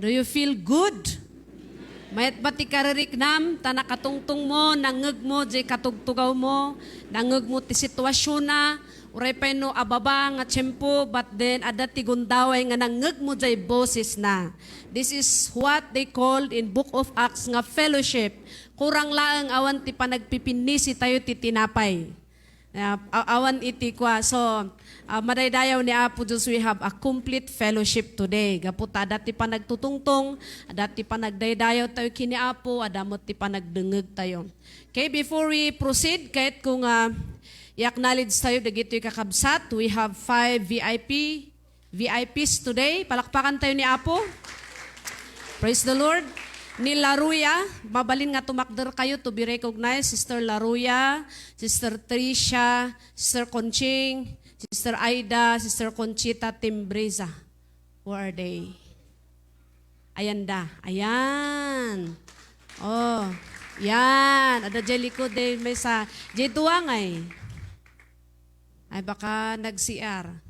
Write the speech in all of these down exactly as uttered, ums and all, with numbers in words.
Do you feel good? Mayat ba ti kaririknam? Ta nakatungtong mo, nangngeg mo, jay katugtugaw mo, nangngeg mo ti sitwasyon na, uray pay no ababa nga tiempo, but then, adda ti gundaway nga nangngeg mo jay boses na. This is what they called in Book of Acts nga fellowship. Kurang laeng awan ti panagpipinnisi tayo ti tinapay. Ah, a-, awan iti kua. So, ah, madaydayaw ni Apo Dios, we have a complete fellowship today. Gapu ta adda ti panagtutungtong, adda ti panagdaydayaw tayo kini Apo, adda met ti panagdengngeg tayo. Okay, before we proceed, kayat ko nga i-acknowledge tayo dagitoy kakabsat. We have five V I P V I Ps today. Palakpakan tayo ni Apo. Praise the Lord. Ni Laruya, mabalin nga tumakder kayo to be recognized. Sister Laruya, Sister Tricia, Sister Conching, Sister Aida, Sister Conchita Timbreza. Where are they? Ayan da. Ayan. Oh, yan. Ada jay likod eh. May sa. Jay tuwang ay. Ay, baka nag-C R.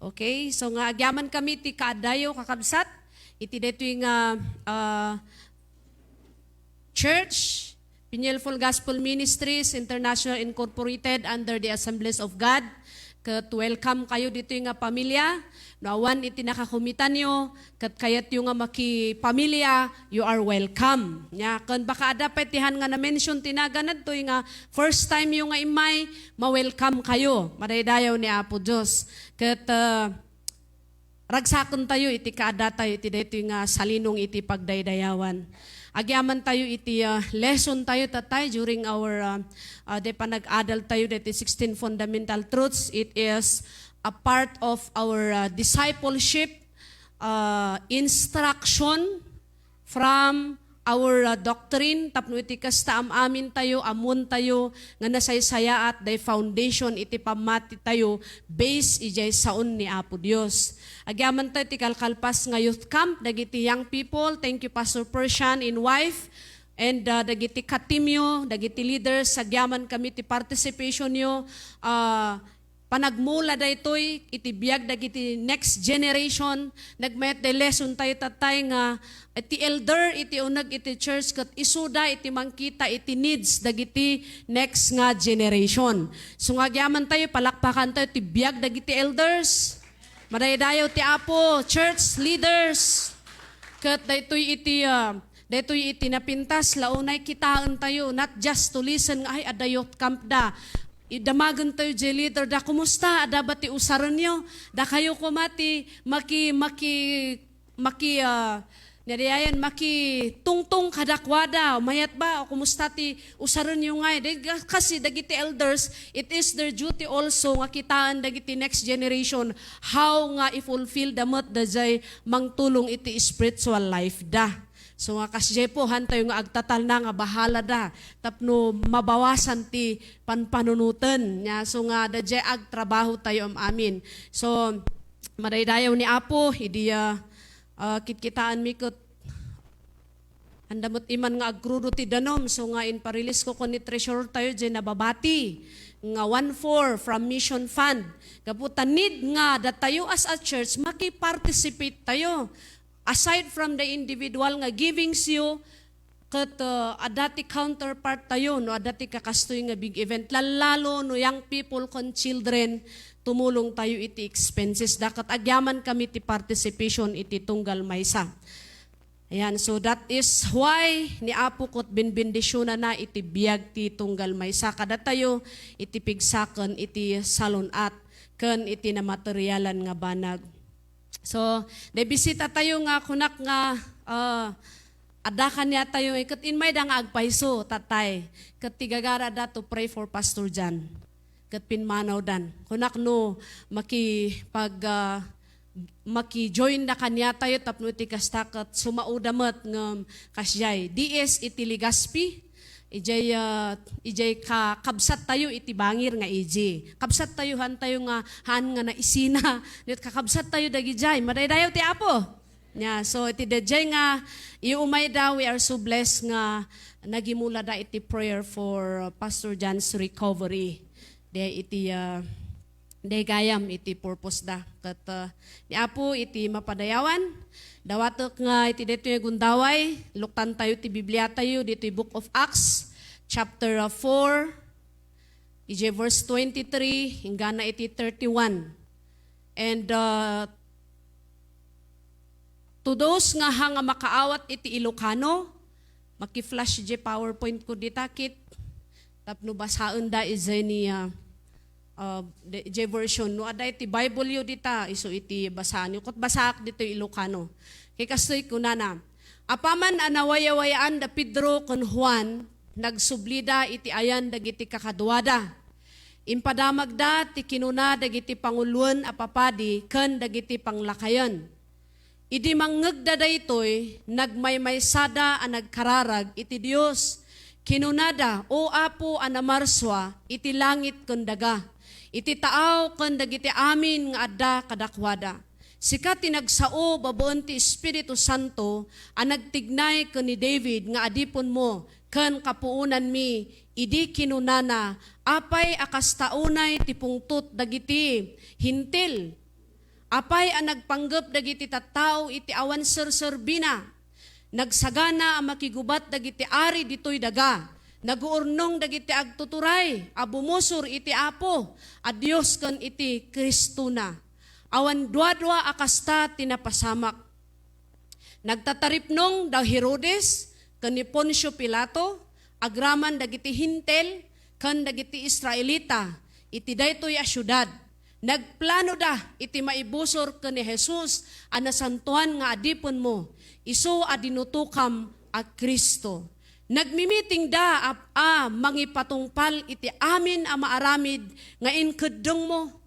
Okay? So nga, agyaman kami ti kaadayo, kakabsat, iti daytoy nga, ah, church, Piniel Full Gospel Ministries International Incorporated under the Assemblies of God. Ket welcome kayo ditoy nga pamilya. No awan iti nakakumitanyo, ket kayatyo nga makipamilya, you are welcome. Nya, ken baka adda pay ti han nga na-mention ti naganadtoy nga first time yo nga immay, ma-welcome kayo. Madaydayaw ni Apo Dios. Ket, ah, ragsaken tayo iti kaadda tayo iti daytoy nga salinong iti pagdaydayawan. Agyaman tayo iti, ah, lesson tayo tatay during our, ah, ah, the panag-adal tayo daytoy sixteen fundamental truths. It is a part of our, ah, discipleship, ah, instruction from our, ah, doctrine, tapno iti kasta am-amin tayo, amon tayo, nga nasaysayaat, day foundation iti pammati tayo, base ijay saon ni Apo Dios. Agyaman tayo ti kalkalpas nga youth camp, dagiti young people, thank you, Pastor Persian and wife, and, ah, dagiti ka-teamyo, dagiti leaders, agyaman kami ti participationyo, ah, panagmula daytoy iti biag dagiti next generation. Nagmayat day lesson tayo tatay nga iti elder iti uneg iti church ket isuda iti mangkita iti needs dagiti next nga generation. So nga agyaman tayo, palakpakan tayo ti biag dagiti elders. Madaydayaw ti Apo, church leaders. Ket daytoy iti, ah, daytoy iti napintas, la unay kitaen tayo, not just to listen nga, "Ay, adda youth camp da." Idamagen tayo jay leader da, "Kumusta? Adda ba ti usarenyo?" Dakayo koma ti maki-, maki-, maki-, ah, nadiayan, makitungtong kadakuada. Mayat ba? O kumusta ti usarenyo ngay? Day, ga-, kasi dagiti elders, it is their duty also nga kitaen dagiti next generation how nga i-fulfill da met dayjay mangtulong iti spiritual life da. So nga kasjay po, han tayo nga agtatalna nga bahala da tapno mabawasan ti panpanunoten. Nya, so nga dayjay agtrabaho tayo am-amin. So, madaydayaw ni Apo, idi, ah, ah, kitkitaenmi ket anda met iman nga agkrudo ti danum, so nga inparilis ko ken ni treasurer tayo, jay nababati nga one four from Mission Fund. Gapu ta need nga datayo as a church, maki-participate tayo. Aside from the individual nga givings yo, ket, uh, adda ti counterpart tayo, no adda ti kakastoy nga big event, lallalo no young people kon children, tumulong tayo iti expenses da, ket agyaman kami ti participation iti tunggal maysa. Ayan, so that is why ni Apo ket binbendisionana iti biag ti tunggal maysa kadatayo iti pigsaken iti salun-at ken iti namaterialan nga banag. So, day bisita tayo nga kunak nga, ah, adda kaniatayo, ket immayda nga agpayso, tatay. Ket ti gagara da to pray for Pastor John. Ket pinmanawdan. Kunak no makipag, ah, maki-join da kaniatayo tapno iti kasta ket sumauda met ngem kasjay. D S iti Legazpi, ijay, ah, ijay ka-, kabsat tayo iti bangir nga iji. Kabsat tayo, han tayo nga, han nga naisina. Ket kakabsat tayo dagijay. Madaydayaw ti Apo. Nya, so iti dayjay nga iumayda, we are so blessed nga nagimulada iti prayer for, uh, Pastor John's recovery. Di iti, uh, Dagayam iti purpose da. Ket, uh, ni Apo iti mapadayawan, dawatek nga iti daytoy nga gundaway, luktantayo ti Bibliatayo ditoy Book of Acts, chapter, uh, four, iti verse twenty-three, inggana iti thirty-one. And, uh, to those nga ha nga makaawat iti Ilocano, maki-flash iti PowerPoint ko dita, Kit, tapno basaen da iti ni, ah, ah, de-, iti version. No adda iti Bible yo dita, isu iti basaan yo. Ket basaak ditoy Ilocano. Kay kastoy kunana, Apaman a nawayawayaan da Pedro ken Juan, nagsublida iti ayan dagiti kakaduada. Impadamagda ti kinuna dagiti panguloen a papadi ken dagiti panglakayen. Idi mangngegda daytoy, nagmaymaysada a nagkararag iti Dios. Kinunada, O Apo a namarsua iti langit ken daga, iti taaw ken dagiti amin nga adda kadakuada. Sika ti nagsao babaen ti Espiritu Santo a nagtignay ken ni David nga adipenmo ken kapuonanmi idi kinunana, Apay a kasta unay ti pungtot dagiti Hentil? Apay a nagpanggep dagiti tattao iti awan serserbina? Nagsagana a makigubat dagiti ari ditoy daga. Naguurnong dagiti agtuturay a bumusor iti Apo a Dios ken iti Kristona. Awan duadua a kasta ti napasamak. Nagtataripnong da Herodes ken ni Poncio Pilato agraman dagiti Hentil ken dagiti Israelita iti daytoy a siudad. Nagplanoda iti maibusor ken ni Jesus a nasantoan nga adipenmo, isu a dinutokam a Cristo. Nagmimitingda a, a mangipatungpal iti amin a maaramid nga inkeddengmo.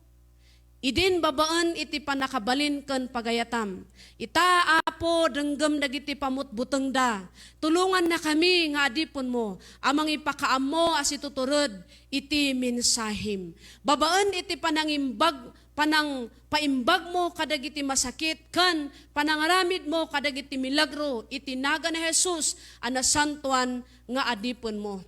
Idin babaen iti pannakabalin ken pagayatam. Ita, Apo, denggem dagiti pamutbutengda. Tulongannakami nga adipenmo a mangipakaammo a situtured iti mensahim. Babaen iti panangimbag, panangpaimbagmo kadagiti masakit ken panangaramidmo kadagiti milagro iti nagan ni Jesus a nasantoan nga adipenmo.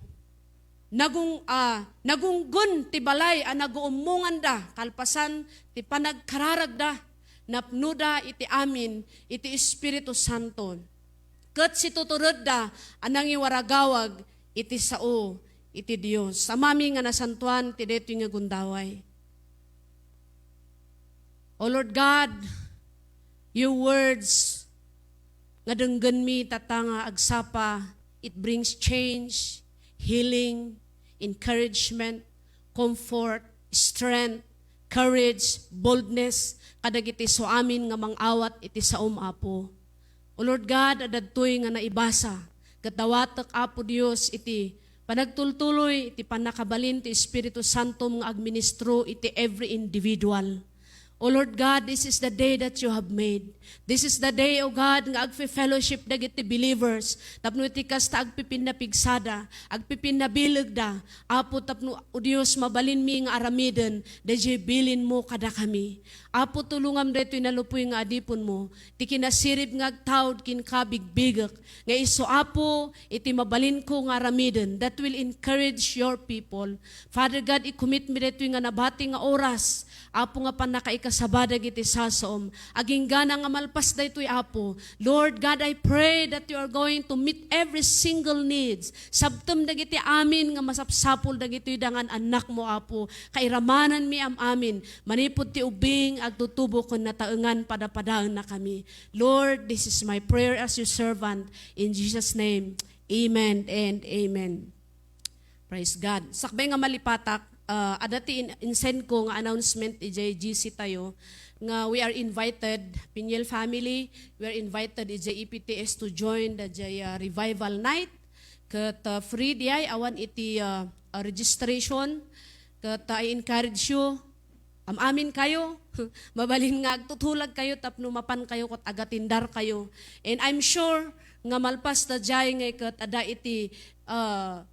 Nagung-, ah, nagunggon ti balay a naguummonganda kalpasan ti panagkararagda. Napnoda iti amin iti Espiritu Santo. Ket situturedda a nangiwaragawag iti sao iti Dios. Amami nga nasantoan ti daytoy nga gundaway. O Lord God, your words nga denggenmi tatta nga agsapa, it brings change, healing, encouragement, comfort, strength, courage, boldness kadagiti suamin nga mangawat iti saom, Apo. O Lord God, adda daytoy nga naibasa, ket dawatek, Apo Dios, iti panagtultuloy iti pannakabalin ti Espiritu Santom nga agministro iti every individual. O Lord God, this is the day that you have made. This is the day, O God, nga agfe-fellowship dagiti believers tapno iti kasta agpipinnapigsada, agpipinnabilegda. Apo, tapno, O Dios, mabalinmi nga aramiden daydiay bilinmo kadakami. Apo, tulongam daytoy nalupoy nga adipenmo, ti kinasirib nga agtaud kenka bigbigek, nga isu, Apo, iti mabalinko nga aramiden that will encourage your people. Father God, i-commit mi daytoy nga nabati nga oras, Apo, nga pannakaikasaba dagiti sasaom. Aginggana nga malpas daytoy, Apo. Lord God, I pray that you are going to meet every single needs. Sabtem dagiti amin nga masapsapul dagitoy dangan annakmo, Apo. Kairamananmi am-amin. Manipud ti ubing, agtutubo ken nataengan padapadaennakami. Lord, this is my prayer as your servant. In Jesus' name, amen and amen. Praise God. Sakbay nga malipatak, ah, adda ti in-, insend ko nga announcement idiay G C tayo nga we are invited, Piniel family, we are invited idiay E P T S to join the, ah, revival night. Ket, ah, free diay, awan iti, ah, ah, registration. Ket, ah, I encourage you, am-amin kayo. Mabalin nga agtutulag kayo tapno mapan kayo ket agatindar kayo. And I'm sure nga malpas ta diay nga ket adda iti, ah,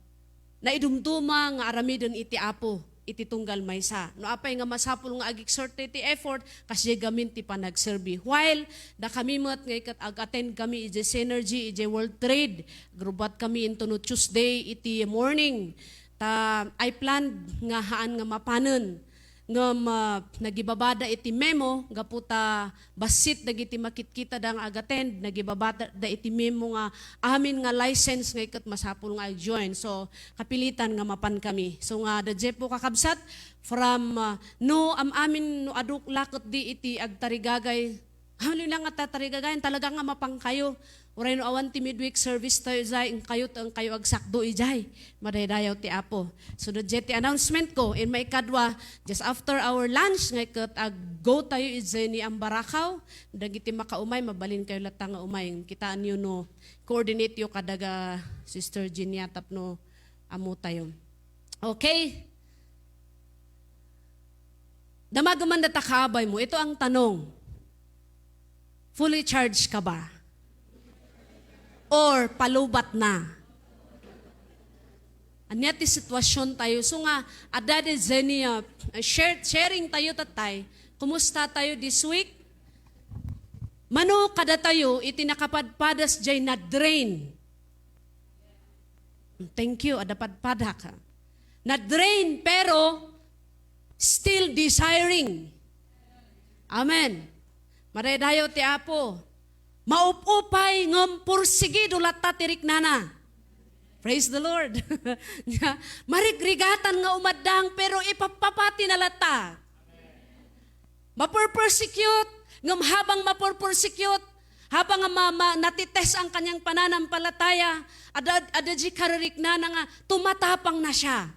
naidumduma nga aramiden iti Apo iti tunggal maysa. No apay nga masapul nga ag-exert iti effort, kasdiay gamin ti panagserbi. While dakami met nga ket ag-attend kami iti Synergy, iti World Trade, agrubbuat kami intono Tuesday iti morning. Ta, I planned nga haan nga mapanen. ngem, ah, nagibabada iti memo gapu ta bassit dagiti makitkitada nga agattend, nagibabada iti memo nga amin nga license nga iket masapul nga ag-join. So, kapilitan nga mapan kami. So nga, da Jepo kakabsat, from, ah, no am-amin no adu la ketdi iti agtarigagay, Haliw lang nga tatarigagayan, talaga nga mapangkayo. Uray no awan ti midweek service tayo, jay, engkayo, engkayo agsakdo, ijay. Madaydayaw ti Apo. So, da jay ti announcement ko, in maikadwa, just after our lunch, nga iket ag-go tayo, ijay ni Ambarakaw. Dagiti makaumay, mabalin kayo latta nga umay. Kitaan yo no, coordinate yo kadaga Sister Jeannie tapno amo tayo. Okay? Damaga man data kaabay mo. Ito ang tanong. Fully charged ka ba? Or palubat na? Ania ti sitwasyon tayo? So nga, adda di Jenny, uh, share, sharing tayo tatay. Kumusta tayo this week? Mano kada tayo iti nakapadpadas jay na-drain? Thank you, adda padpadak. Na-drain, pero still desiring. Amen. Madaydayaw ti Apo. Maup-upay ngem pursigido latta ti riknana. Praise the Lord. Nya, marigrigatan nga umaddang, pero ipappapati na latta. Mapurpersecute, ngem habang mapurpersecute, habang nga ma-, ma-, natitest ang kanyang pananampalataya, ada, ada di kaririknana nga tumatapang na siya.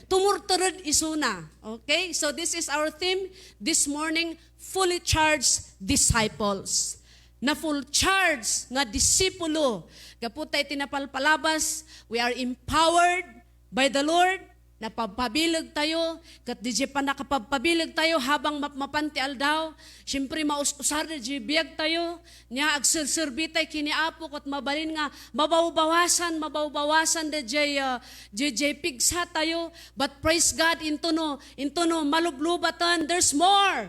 Tumurtured isuna. Okay? So this is our theme this morning, fully charged disciples. Na full charge nga disipulo. Gapu ta iti napalpalabas, we are empowered by the Lord, napagpabileg tayo, ket di jay pannakapagpabileg tayo habang mapmapan ti aldaw. Siyempre, maus-usar di jay biag tayo, nya agserserbi tay kini Apo, ket mabalin nga mabawbawasan, mabawbawasan di jay, ah, di jay pigsa tayo. But praise God, into no, into no malublubatan, there's more.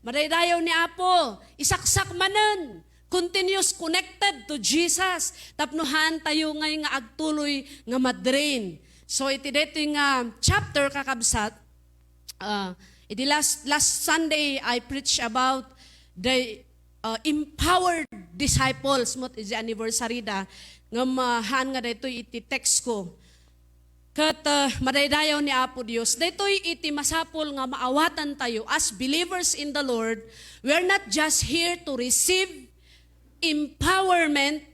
Madaydayaw ni Apo, isaksak manen, continuous connected to Jesus, tapno haan tayo ngay nga agtuloy nga madrain. So, iti daytoy nga chapter, kakabsat, ah, iti last, last Sunday, I preach about the, ah, empowered disciples, met iti anniversary da, ngem, ah, haan nga daytoy iti text ko. Ket, ah, madaydayaw ni Apo Dios. Daytoy iti masapul nga maawatan tayo as believers in the Lord. We are not just here to receive empowerment.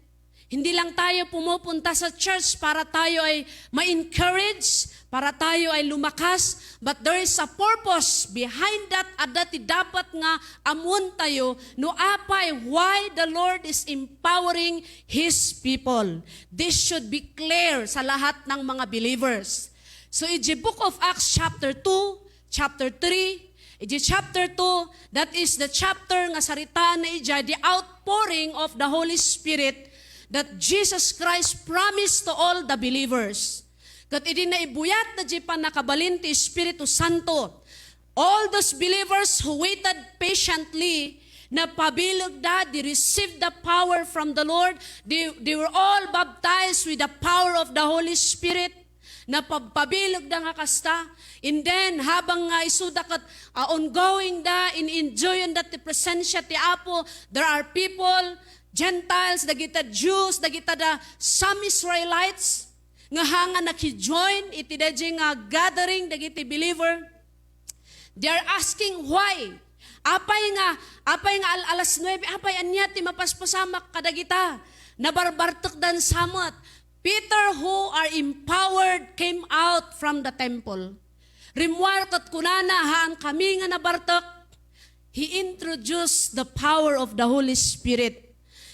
Hindi lang tayo pumupunta sa church para tayo ay ma-encourage, para tayo ay lumakas, but there is a purpose behind that. Adda ti dapat nga ammoen tayo no apay why the Lord is empowering His people. This should be clear sa lahat ng mga believers. So, iti Book of Acts chapter two, chapter three, iti chapter two, that is the chapter nga saritaanna iti the outpouring of the Holy Spirit that Jesus Christ promised to all the believers. Ket idi naibuyat na di pannakabalin ti Espiritu Santo, all those believers who waited patiently, napabilegda, they received the power from the Lord. They, they were all baptized with the power of the Holy Spirit. Napagpabilegda nga kasta. And then, habang nga isuda ket, ah, ongoing da, in-enjoyanda ti presensya ti Apo, there are people, Gentiles, dagita Jews, dagita da, some Israelites, nga haan nga nakijoin iti dayjay nga gathering dagiti believer. They are asking why. Apay nga, apay nga al-, alas nuebe, apay ania ti mapaspasamak kadagita? Nabarbartekdan sa met. Peter, who are empowered, came out from the temple. Rimmuar ket kunana, "Haan kami nga nabartek." He introduced the power of the Holy Spirit.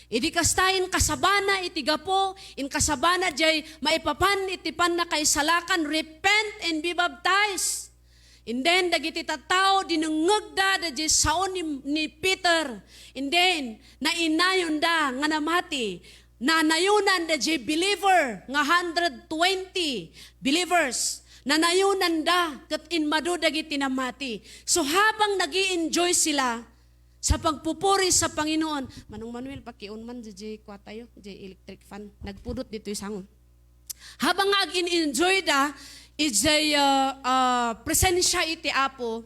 Idi kasta, inkasabana iti gapu, inkasabana jay maipapan iti pannakaisalakan, "Repent and be baptized." And then, dagiti tattao, dinengngegda dayjay sao ni, ni Peter. And then, nainayonda nga namati. Nanayonanda jay believer nga hundred twenty believers. Nanayonanda ket inmadu dagiti namati. So, habang nag-i-enjoy sila sa pagpupuri sa Panginoon, Manong Manuel, pakion man jay, jay kua tayo, jay electric fan. Nagpudot ditoy sango. Habang nga agin-enjoyda idiay, ah, ah, presensia iti Apo,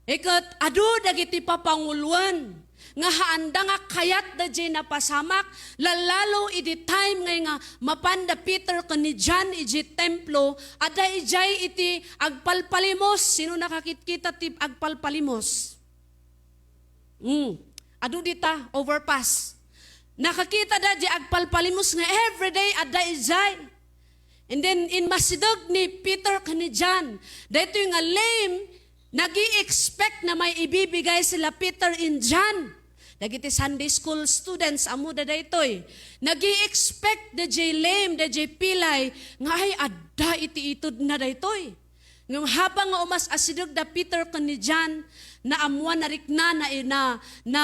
iket adu dagiti papanguloen nga haanda nga kayatda diay napasamak, lallalo idi time ngay nga mapanda Peter ken ni John idiay templo, adda idiay iti agpalpalimos. Sino nakakitkita ti agpalpalimos? Mm. Adu dita, overpass. Nakakitada diay agpalpalimos nga everyday adda idiay. And then, inmasideg ni Peter ken ni John, daytoy nga lame, nag-i-expect na may ibibigay sila Peter and John. Dagiti Sunday school students, ammoda daytoy. Nag-i-expect da diay lame, da diay pilay, nga ay adda iti itedna daytoy. Ngem habang nga umas-asideg da Peter ken ni John, naammoan, narikna, na, na, na,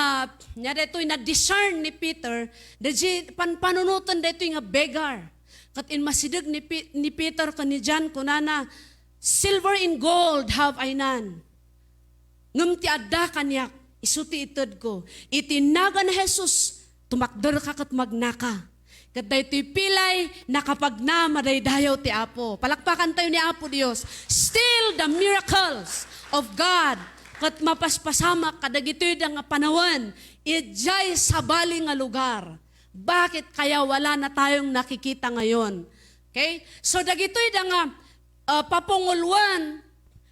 nia daytoy, na-discern ni Peter, da diay panpanunoten daytoy nga beggar. Ket inmasideg ni Pi-, ni Peter ken ni John, kunana, "Silver and gold have I none. Ngem ti adda kaniak, isu ti itedko. Iti nagan Jesus, tumakderka ket magnaka." Ket daytoy pilay, nakapagna, madaydayaw ti Apo. Palakpakantayo ni Apo Dios. Still the miracles of God. Ket mapaspasamak kadagitoy da nga panawen, idiay sabali nga lugar. Bakit kaya wala na tayong nakikita ngayon? Okay? So, dagitoy da nga, ah, papanguloen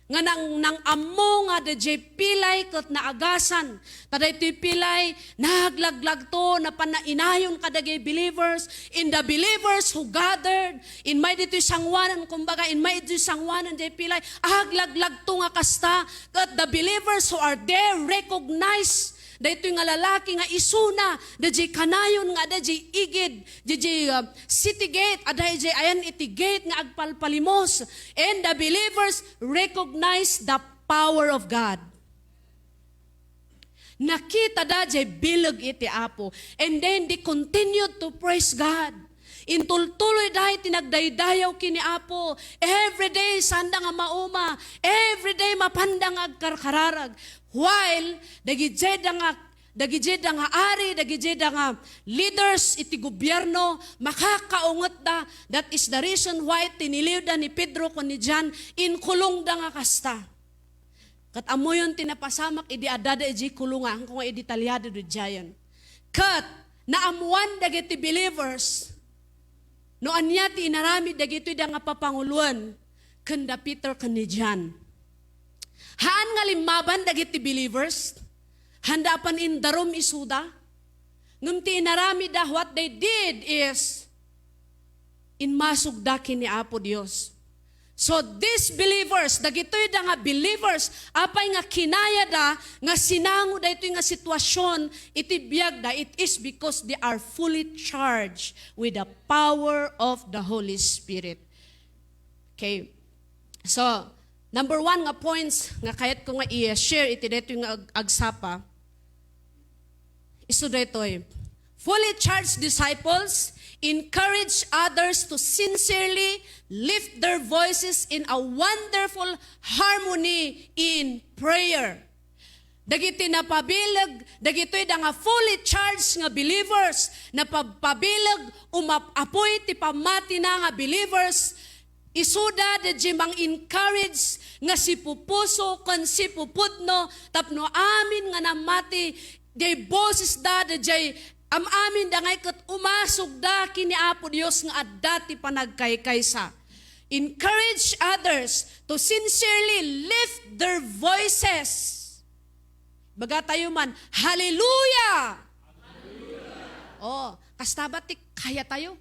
nga nang, nang-ammo nga da diay pilay ket naagasan. Ta daytoy pilay, naglaglagto, napan nainayon kadagiti believers, in the believers who gathered, in may ditoy sanguanan, kumbaga, in may ditoy sanguanan diay pilay, aglaglagto nga kasta, ket the believers who are there recognize daytoy nga lalaki nga isuna, da diay kanayon nga adda diay igid, diay, ah, city gate, adda diay ayan iti gate nga agpalpalimos. And the believers recognize the power of God. Nakitada diay bileg iti Apo. And then they continued to praise God. Intultuloyda iti nagdaydayaw ken ni Apo. Every day, saanda nga mauma. Every day, mapanda nga agkarkararag. While, dagijayda nga, dagijayda nga ari, dagijayda nga leaders iti gobierno, makakaungetda. That is the reason why tiniliwda ni Pedro ken ni John, inkulongda nga kasta. Ket ammoyon ti napasamak idi addada idiay kulongan, ko nga idetalyado daydiayen. Ket naammoan dagiti believers no ania ti inaramid dagitoy da nga papanguloen ken da Peter ken ni John. Haan nga limmaban dagiti believers, haanda a pan-indarum isuda. Ngem ti inaramidda, what they did is, inmasugda ken ni Apo Dios. So, these believers, dagitoy da nga believers, apay nga kinayada nga sinango daytoy nga sitwasyon iti biagda, it is because they are fully charged with the power of the Holy Spirit. Okay. So, number one nga points nga kayatko nga i-share iti daytoy nga ag-, agsapa, isu daytoy. Fully charged disciples encourage others to sincerely lift their voices in a wonderful harmony in prayer. Dagiti napabileg, dagitoy da nga fully charged nga believers, napapabileg, umap-apoy ti pammatina nga believers, isuda da diay mang-encourage nga sipupuso ken sipupudno tapno amin nga nammati, diay bosesda, da diay am-aminda ngay ket umasugda ken ni Apo Dios nga adda ti panagkaykaysa. Encourage others to sincerely lift their voices. Baga tayo man, "Hallelujah!" Oh, kasta ba ti kaya tayo?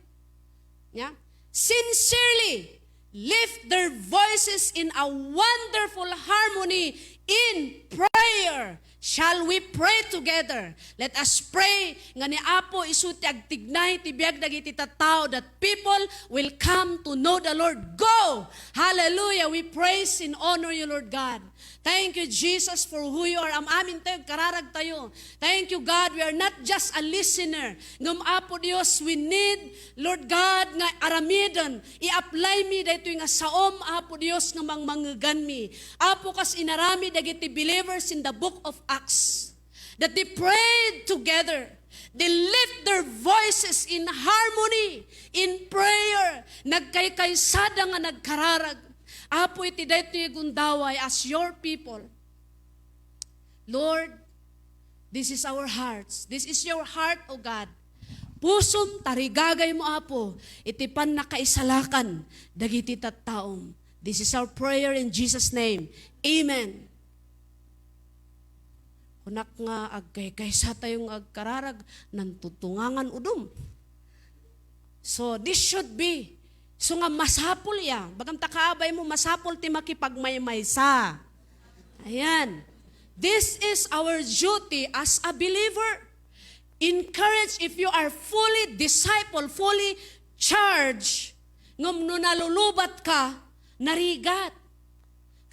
Yeah? Sincerely lift their voices in a wonderful harmony in prayer. Shall we pray together? Let us pray nga ni Apo isu ti agtignay ti biag dagiti tattao, that people will come to know the Lord. Go! Hallelujah! We praise and honor you, Lord God. Thank you, Jesus, for who you are. Am-amin tayo, kararag tayo. Thank you, God. We are not just a listener. Ngem, Apo Dios, we need, Lord God, nga aramiden, i-apply mi daytoy nga saom, Apo Dios, nga mangmangegan mi. Apo, kas inaramid dagiti believers in the book of Acts, that they prayed together. They lift their voices in harmony, in prayer. Nagkaykaysada nga nagkararag. Apo, iti daytoy gundaway, as your people, Lord, this is our hearts. This is your heart, O God. Pusom, tarigagaymo, Apo, iti pannakaisalakan dagiti tattaom. This is our prayer in Jesus' name. Amen. Kunak nga agkaykaysatayo nga agkararag, nantutungangan udom. So, this should be, so nga masapul ya. Bagam ta kaabaymo, masapul ti makipagmaymaysa. Ayan. This is our duty as a believer. Encourage if you are fully disciple, fully charged, ngem no nalulubat ka, narigat.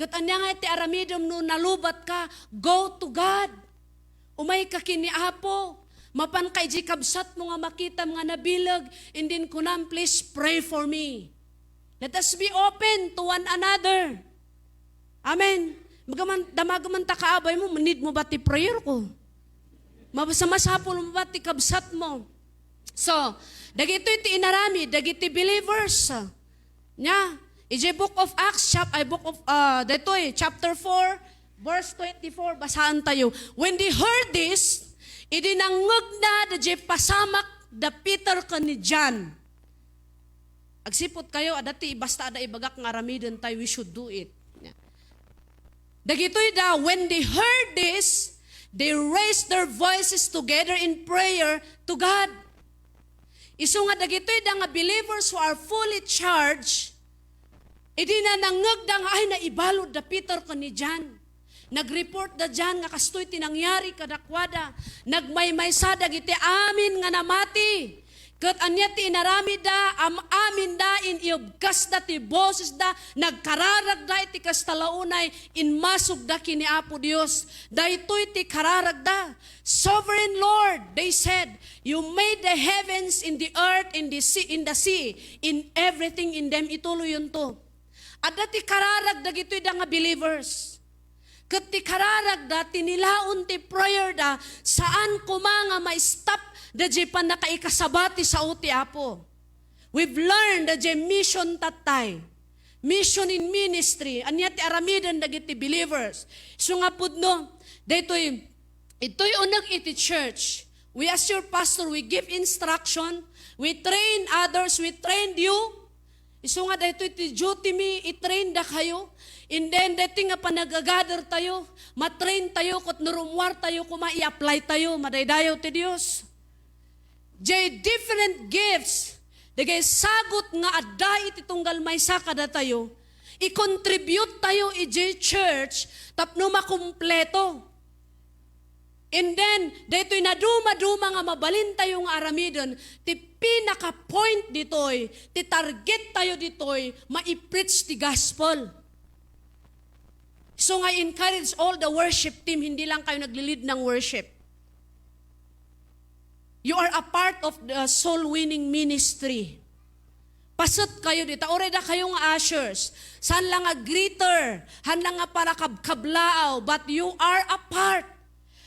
Ket ania nga iti aramidem no nalubat ka? Go to God. Umay ka ken ni Apo. Mapan ka iti kabsatmo nga makitam nga nabileg, and then kunam, "Please pray for me." Let us be open to one another. Amen. Magaman, damaga man ta kaabaymo, need mo ba ti prayer ko? Mabasa masapul mo ba ti kabsatmo? So, dagitoy ti inaramid, dagiti believers. Nia, iti Book of Acts, chap-, ay, Book of, ah, daytoy, chapter four, verse twenty-four, basaan tayo. When they heard this, idi nangngegda daydiay pasamak da Peter ken ni John. Agsiput kayo, adda ti basta adda ibagak nga aramiden tayo, we should do it. Nia. Dagitoy da, when they heard this, they raised their voices together in prayer to God. Isu nga dagitoy da nga believers who are fully charged, idi na nangngegda nga, ay, naibalud da Peter ken ni John. Nag-report da John nga kastoy ti nangyari kadakuada. Nagmaymaysa dagiti amin nga namati. Ket ania ti inaramidda? Am-aminda, inibkasda ti bosesda, nagkararagda iti kasta la unay, inmasugda ken ni Apo Dios. Daytoy ti kararagda. "Sovereign Lord," they said, "you made the heavens and the earth and the sea, in the sea, in everything in them." Ituloyonto. Adda ti kararag dagitoy da nga believers. Ket ti kararagda, ti nilaon ti prayer da, saan koma nga ma-stop da diay pannakaikasaba ti sao ti Apo. We've learned da diay mission tattay. Mission in ministry, ania ti aramiden dagiti believers. Isu nga pudno, daytoy, itoy uneg iti church. We as your pastor, we give instruction, we train others, we trained you. Isu nga daytoy ti duty mi, i-train da kayo. And then, daytoy nga panagagather tayo, ma-train tayo, ket no rummuar tayo, koma i-apply tayo, madaydayaw ti Dios. Jay different gifts, dagay sagut nga adda iti tunggal maysa kadatayo, i-contribute tayo ijay church tapno makumpleto. And then, daytoy naduma-duma nga mabalin tayo nga aramiden, ti pinaka-point ditoy, ti target tayo ditoy, mai-preach ti gospel. So nga, I encourage all the worship team, hindi lang kayo nagli-lead ng worship. You are a part of the soul winning ministry. Paset kayo dita. Uray da kayo nga ushers. Saan lang nga greeter, han lang nga para kabkablaaw, but you are a part.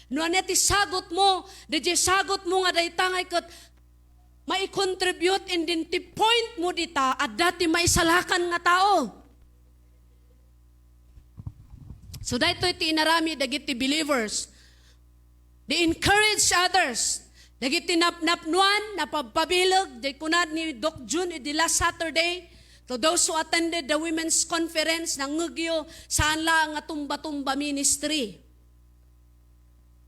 No ania ti sagut mo, dayjay sagut mo nga dayta nga iket mai-contribute, and then ti point mo dita, adda ti maisalakan nga tao. So, daytoy ti inaramid dagiti believers. They encourage others. Dagiti nap-, napnuan, napabpabileg, di kunad ni Doc Jun idi last Saturday, to those who attended the women's conference, nangngegyo, saan laeng nga tumba-tumba ministry.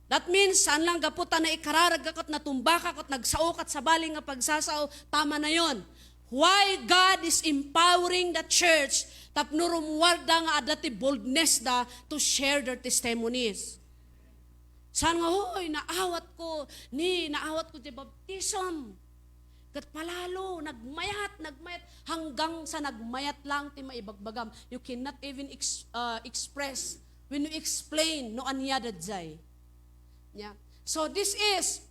That means, saan lang gapu ta naikararag ka ket natumba ka ket nagsao ka sabali nga pagsasao, tama na yon. Why God is empowering the church tapno rummuarda nga adda ti boldness da to share their testimonies. Saan nga, "Hoy, naawat ko, ni, naawat ko ti baptism." Ket palalo, nagmayat, nagmayat, hanggang sa nagmayat lang ti maibagbagam. You cannot even ex-, uh, express when you explain no ania dayjay. Yeah. So this is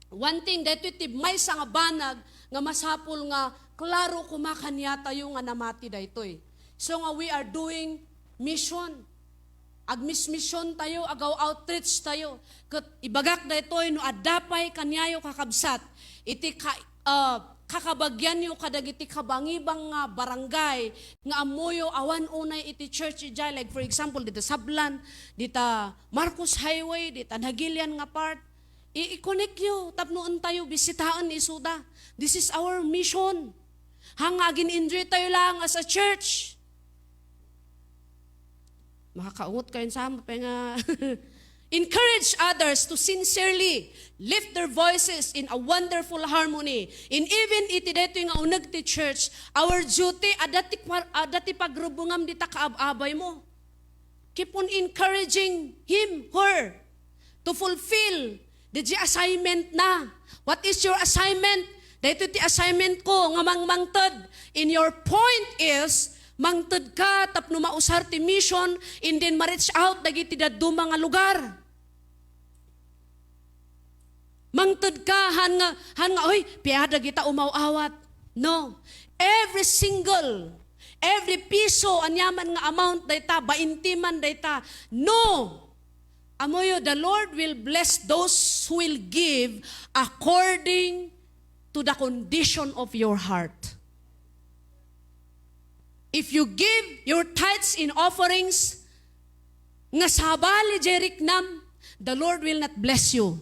one thing, daytoy ti maysa nga banag nga masapul nga klaro koma kaniatayo nga namati daytoy. So nga we are doing mission. agmismision tayo, agaw outreach tayo. Ket ibagak daytoy, no adda pay kaniayo, kakabsat, iti ka-, ah, kakabagianyo kadagiti kabangibang nga barangay nga ammoyo awan unay iti church idiay, like for example, dita Sablan, dita Marcos Highway, dita Nagilian nga part, i-, i-connect yo tapno entayo bisitaen isuda. This is our mission. Haan nga agin-enjoy tayo lang as a church. Makakaungot kayo sa mapay nga encourage others to sincerely lift their voices in a wonderful harmony. And even iti daytoy nga uneg ti church, our duty, adda ti par-, adda ti pagrubungam dita kaab-abay mo. Keep on encouraging him, her, to fulfill the assignment na. What is your assignment? Daytoy ti assignment ko nga mangmangted. In your point is, mangted ka tapno mausar ti mission, and then ma-reach out dagiti dadduma nga lugar. Mangted ka, han nga, han nga, "Oy, piada kita umaw-awat." No. Every single, every piso, aniaman nga amount dayta, bainti man dayta. No. Amoyo, the Lord will bless those who will give according to the condition of your heart. If you give your tithes and offerings nga sabali jay riknam, the Lord will not bless you.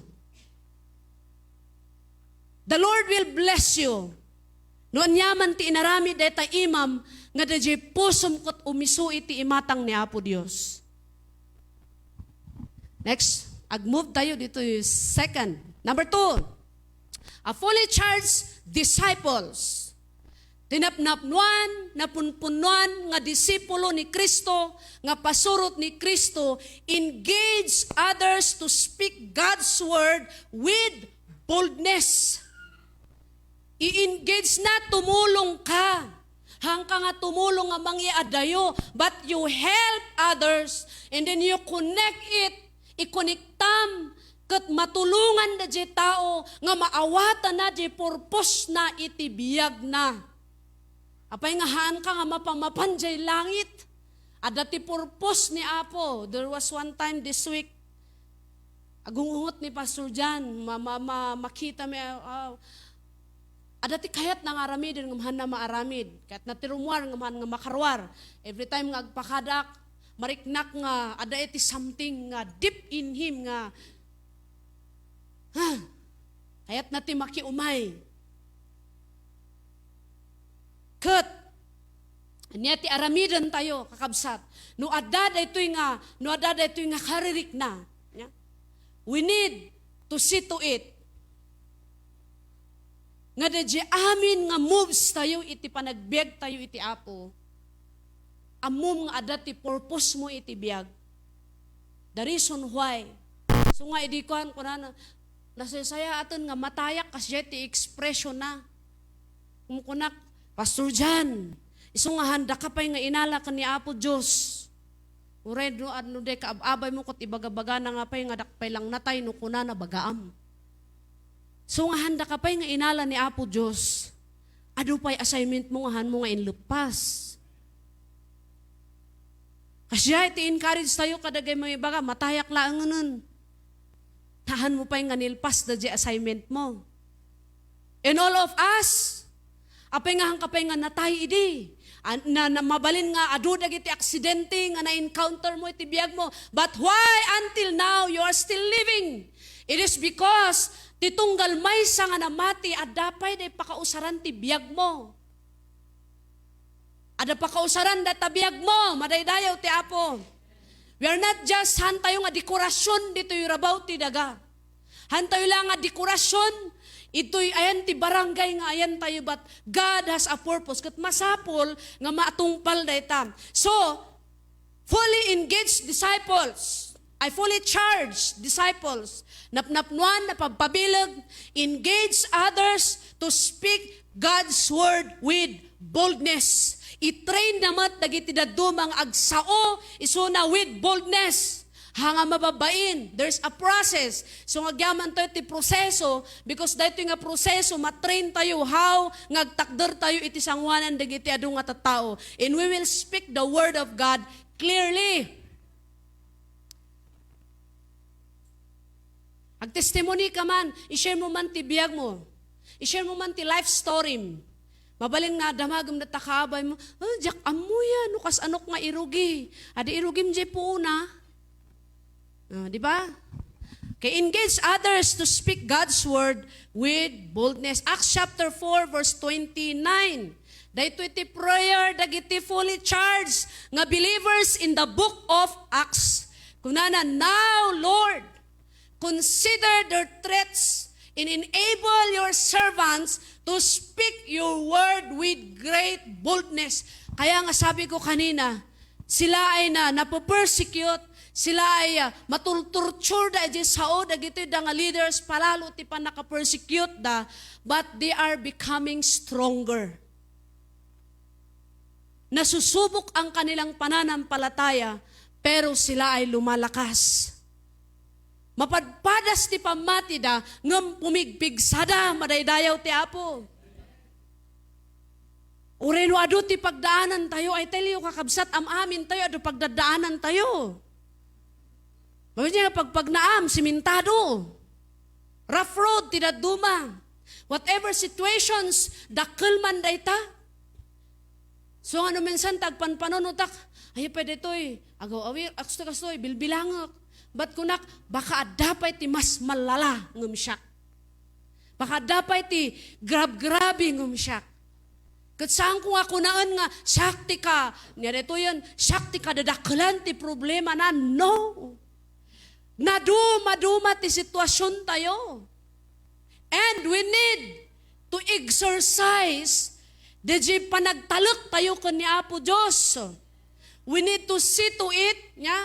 The Lord will bless you. No aniaman ti inaramid dayta imam nga dayjay pusom ket umisu iti imatang ni Apo Dios. Next, ag-move tayo dito yung second. Number two, a fully charged disciples. Tinapnapnuan, napunpunuan nga disipulo ni Kristo, nga pasurot ni Kristo, engage others to speak God's word with boldness. I-engage na, tumulong ka. Haan ka nga tumulong nga mangiadayo, but you help others, and then you connect it, ikonektam, ket matulongan da jay tao nga maawatana jay purpose na iti biag na. Apay nga haan ka nga mapamapan jay langit? Adda ti purpose ni Apo. There was one time this week, agungungot ni Pastor John, ma-, ma-, ma-, makita mi, ah, ah, adda ti kayatna nga aramiden ngem haanna maaramid. Kayatna ti rummuar ngem haan nga makaruar. Every time nga agpakadak, mariknak nga adda iti something nga deep in him nga, ha, kayatna ti makiumay. Ket, ania ti aramiden tayo, kakabsat? No adda daytoy nga, no adda daytoy nga karirikna, nia? We need to see to it nga dayjay amin nga moves tayo iti panagbiag tayo iti Apo, ammom nga adda ti purpose mo iti biag. The reason why. So nga, idi kuan, kunana, nasaysayaat nga matayak kasdiay ti expression na. Kumkunak, "Pastor John, isu nga haanda ka pay nga inala ken ni Apo Dios. Uray no, no, dayta kaab-abay mo ket ibagabagana nga pay nga dak pay lang natay no kunana bagaam. Isu nga haanda ka pay nga inala ni Apo Dios. Adu pay assignment mo nga haan mo nga inleppas." Kasdiay ti encourage tayo kadagiti mangibaga, "Matayak laengen. Haan mo pay nga nilpas dayjay assignment mo." And all of us, apay nga haan ka pay nga natay idi? An-, na, na, mabalin nga adu dagiti aksidente nga na-encounter mo iti biag mo. But why until now you are still living? It is because ti tunggal maysa nga namati, adda pay dayta pakausaran ti biag mo. Adda pakausaran dayta biag mo, madaydayaw ti Apo. We are not just, haan tayo nga dekorasyon ditoy rabaw ti daga. Haan tayo lang nga dekorasyon, itoy ayan ti barangay nga ayan tayo, but God has a purpose. Ket masapul nga matungpal dayta. So, fully engaged disciples. I fully charge disciples. Napnapnuan, napagpabileg, engage others to speak God's word with boldness. I-train na met dagiti dadduma nga agsao isuna with boldness. Ha nga mababain, there's a process. So, nga agyaman tayo ti proseso, because daytoy nga proseso, matrain tayo how nga agtakder tayo iti sanguanan dagiti adu nga tattao. And we will speak the word of God clearly. Agtestimony ka man, i-share mo man ti biag mo. I-share mo man ti life story mo. Mabalin nga damagem data kaabay mo, "Ah, diak ammo yan, no kasano nga irugi." Adi irugim jay puona. Ah, di ba? Okay, engage others to speak God's word with boldness. Acts chapter four, verse twenty-nine. Daytoy ti prayer dagiti fully charged nga believers in the book of Acts. Kunana, "Now, Lord, consider their threats and enable your servants to speak your word with great boldness." Kaya nga sabi ko kanina, sila ay na napopersecute, sila ay, ah, maturturture da idiay sao dagitoy da nga leaders, palalo ti pannakapersecute da, but they are becoming stronger. Nasusubok ang kanilang pananampalataya, pero sila ay lumalakas. Mapadpadas ti pammatida, ngem pumigpigsada, madaydayaw ti Apo. Uray no adu ti pagdaanan tayo, I tell you, kakabsat, am-amin tayo, adu pagdadaanan tayo. Mabalin nga pagpagnaam, simentado. Rough road ti dadduma. Whatever situations, dakkel man dayta. So, nga no minsan ta agpanpanaw no tak, "Ay, pwede toy, agaw-awir, aksto kastoy, bilbilangek." But kunak, baka adda pay ti mas malala ngem siak. Baka adda pay ti grab-grabe ngem siak. Ket saan ko nga kunaen nga siak ti ka, nia daytoyen, siak ti kadadakkelan ti problema na. No. Naduma-duma ti sitwasion tayo. And we need to exercise dayjay panagtalek tayo ken ni Apo Dios. We need to see to it, nya,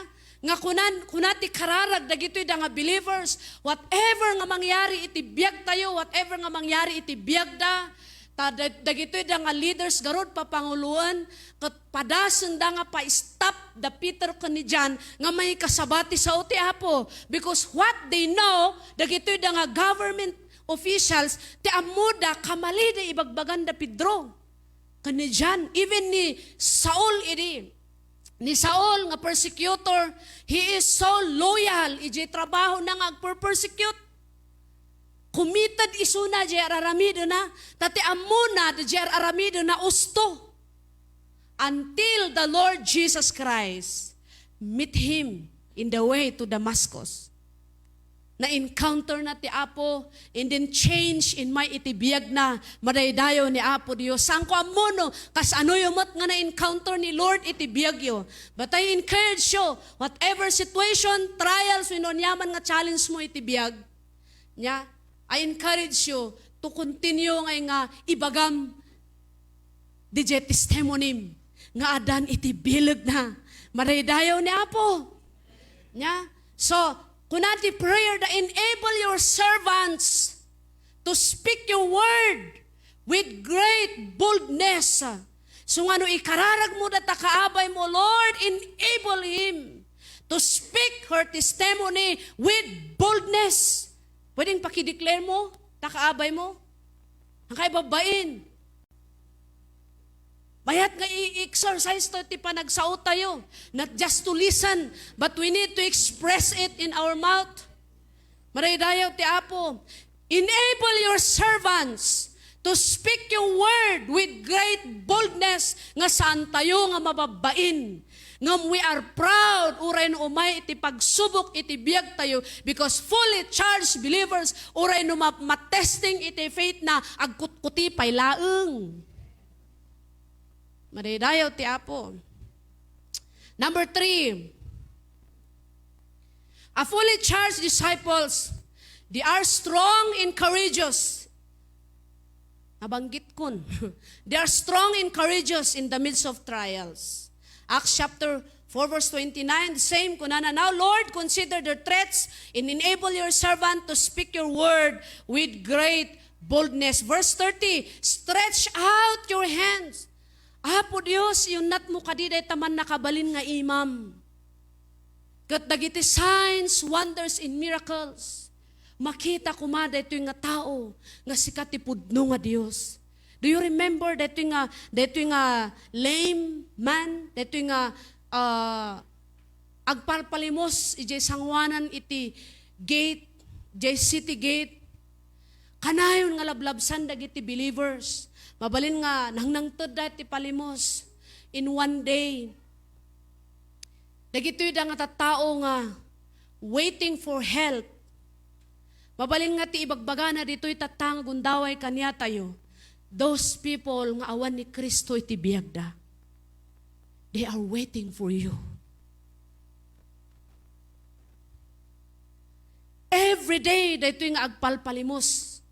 nga kunan, kuna ti kararag dagitoy da nga believers, whatever nga mangyari iti biag tayo, whatever nga mangyari iti biagda, ta da-, dagitoy da nga leaders garud, papanguloen, ket padasenda nga pa-stop da Peter ken ni John nga mangikasaba ti sao ti Apo. Because what they know, dagitoy da nga government officials, ti ammoda, kamalida ibagbaganda Pedro ken ni John, even ni Saul idi. Ni Saul nga persecutor, he is so loyal iti trabahona nga agperpersecute. Committed isuna jay ar-aramidena, ta ti ammona, jay ar-aramidena usto. Until the Lord Jesus Christ meet him in the way to Damascus. Na-encounter na ti Apo, and then change in may iti biagna, madaydayaw ni Apo Dios. Saan ko ammo no kasanoyo met nga na-encounter ni Lord iti biagyo. But I encourage you, whatever situation, trials, wenno aniaman nga challenge mo iti biag, nya, I encourage you to continue ngay nga ibagam didiay testimony nga addan iti bilegna. Madaydayaw ni Apo. Nya? So, kuna ti prayer da, "Enable your servants to speak your word with great boldness." So, nga no ikararag mo data kaabay mo, Lord, enable him to speak her testimony with boldness. Pwedeng paki-declare mo, ta kaabay mo? Ang kay babain. Mayat nga i-exercise to ti panagsao tayo. Not just to listen, but we need to express it in our mouth. Madaydayaw ti Apo. Enable your servants to speak your word with great boldness nga saan tayo nga mababbain. Ngem we are proud uray no umay iti pagsubok iti biag tayo because fully charged believers uray no ma-, matesting iti faith na agkutkuti pay laeng. Madaydayaw ti Apo. Number three, a fully charged disciples, they are strong and courageous. Nabanggitkon. They are strong and courageous in the midst of trials. Acts chapter four verse twenty-nine, the same, kunana, "Now, Lord, consider their threats and enable your servant to speak your word with great boldness." Verse thirty, "Stretch out your hands." Apo Dios, iyunnat mo kadi dayta man nakabalin nga imam. Ket dagiti signs, wonders, and miracles, makita koma daytoy nga tao nga sika ti pudno nga Dios. Do you remember daytoy nga, daytoy nga lame man, daytoy nga, ah, agpalpalimos idiay sangoanan iti gate Jay City Gate, kanayon nga lablabsan dagiti believers. Mabalin nga nangnangtedda ti palimos in one day. Dagitoy da nga tattao nga waiting for help. Mabalin nga ti ibagbagana ditoy tatta nga gundaway kaniatayo, those people nga awan ni Cristo iti biagda, they are waiting for you. Every day, daytoy nga agpalpalimos.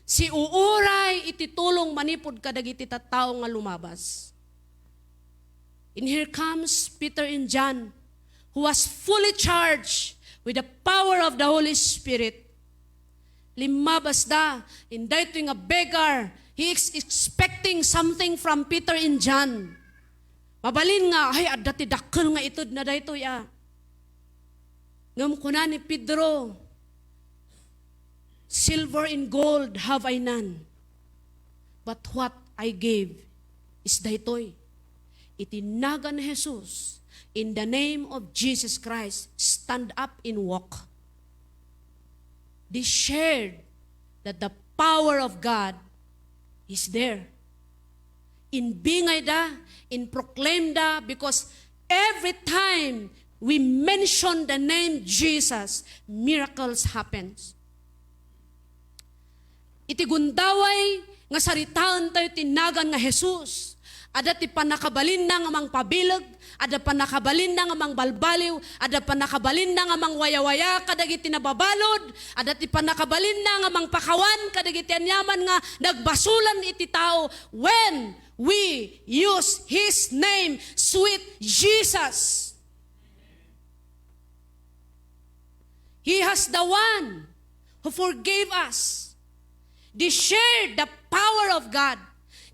Siuuray iti tulong manipud kadagiti tattao nga lumabas. And here comes Peter and John, who was fully charged with the power of the Holy Spirit. Limmabasda, in daytoy nga beggar, he is expecting something from Peter and John. Mabalin nga, ay, adda ti dakkel nga itedna daytoy, a. Ngem kuna ni Pedro, "Silver and gold have I none, but what I give is daytoy." Iti nagan ni Jesus, in the name of Jesus Christ, stand up and walk. They shared that the power of God is there. In bingay da, in proclaim da, because every time we mention the name Jesus, miracles happens. Iti gundaway nga saritaentayo ti nagan nga Jesus, adda ti pannakabalinna nga mangpabileg, adda pannakabalinna nga mangbalbaliw, adda pannakabalinna nga mangwayawaya kadagiti nababalud, adda ti pannakabalinna nga mangpakawan kadagiti aniaman nga nagbasolan iti tao when we use His name, sweet Jesus. He has the one who forgave us. They shared the power of God.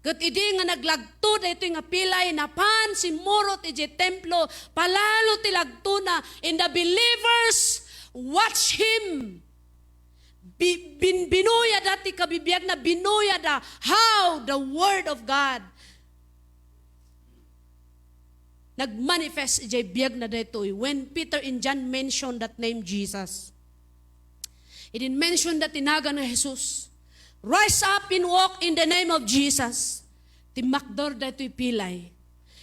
Ket idi nga naglagto daytoy nga pilay, napan simmurot idiay templo, palalo ti lagtona, and the believers watch him. Bi-, bin-, binuyada ti kabibiagna, binuyada how the word of God nagmanifest idiay biagna daytoy when Peter and John mentioned that name Jesus. Idi mention da ti nagan nga Jesus, "Rise up and walk in the name of Jesus." Timmakder daytoy pilay.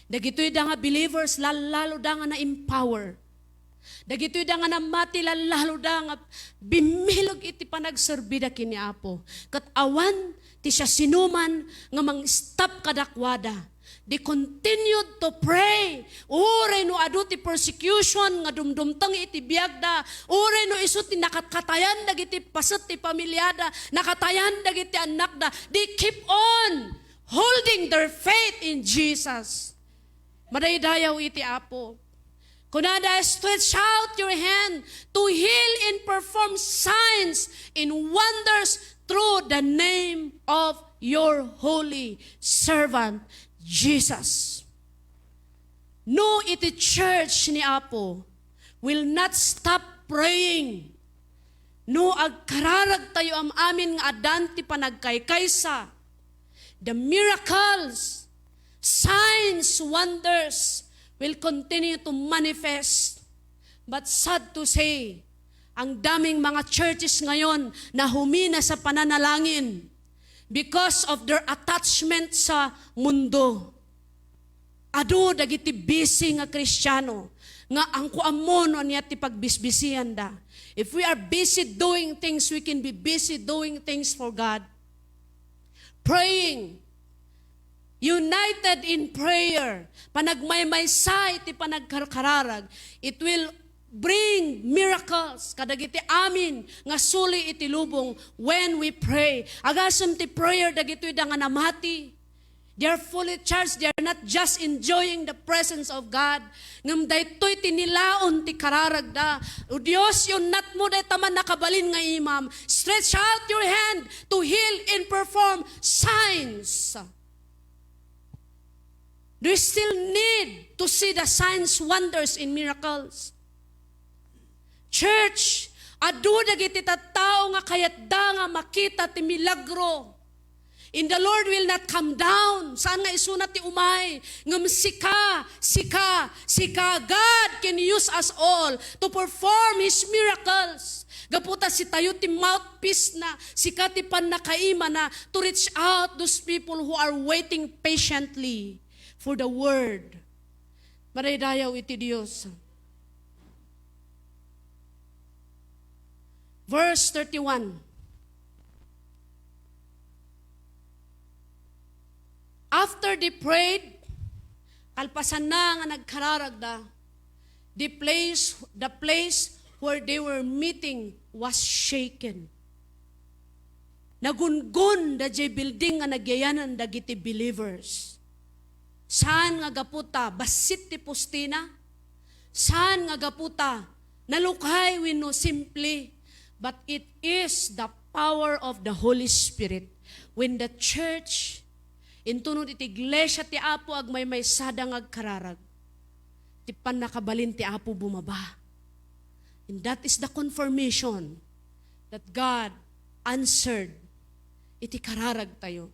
Dagitoy da nga believers, lallalo da nga na-empower. Dagitoy da nga namati, lallalo da nga bimmilog iti panagserbi da ken ni Apo. Ket awan ti siasinoman nga mang-stop kadakuada. They continued to pray. Uray no adu ti persecution nga dumdumteng iti biagda, uray no isu ti nakatkatayan dagiti paset ti pamiliada, nakatayan dagiti annakda, they keep on holding their faith in Jesus. Madaydayaw iti Apo. Kunada, "Stretch out your hand to heal and perform signs and wonders through the name of your holy servant, Jesus." No iti church ni Apo will not stop praying, no agkararagtayo am-amin nga addan ti panagkaykaysa, the miracles, signs, wonders will continue to manifest. But sad to say, ang daming mga churches ngayon na humina sa pananalangin because of their attachment sa mundo. Adu dagiti busy nga Kristiano nga angko ammo no ania ti pagbisbisianda. If we are busy doing things, we can be busy doing things for God. Praying, united in prayer, panagmaymaysa iti panagkarkararag, it will bring miracles kadagiti amin nga suli iti lubong when we pray. Agasem ti prayer dagitoy da nga namati. They are fully charged. They are not just enjoying the presence of God. Ngem daytoy ti nilaon ti kararagda. O Dios, yunnatmo dayta man nakabalin nga imam. Stretch out your hand to heal and perform signs. Do you still need to see the signs, wonders, and miracles? Church, adu dagiti tattao nga kayatda nga makita ti milagro. And the Lord will not come down. Saan nga isuna ti umay? Ngem sika, sika, sika. God can use us all to perform His miracles. Gapu ta sitayo ti mouthpiece na, sika ti pannakaimana to reach out those people who are waiting patiently for the word. Madaydayaw iti Dios. Verse thirty-one. After they prayed, kalpasanna nga nagkararagda, the place, the place where they were meeting was shaken. Nagungon daydiay building nga nagyayanan dagiti believers. Saan nga gapu ta bassit ti postina? Saan nga gapu ta nalukay wenno simple? But it is the power of the Holy Spirit when the church, inton iti iglesia ti Apo, agmaymaysada nga agkararag, ti pannakabalin ti Apo bumaba. And that is the confirmation that God answered iti kararagtayo.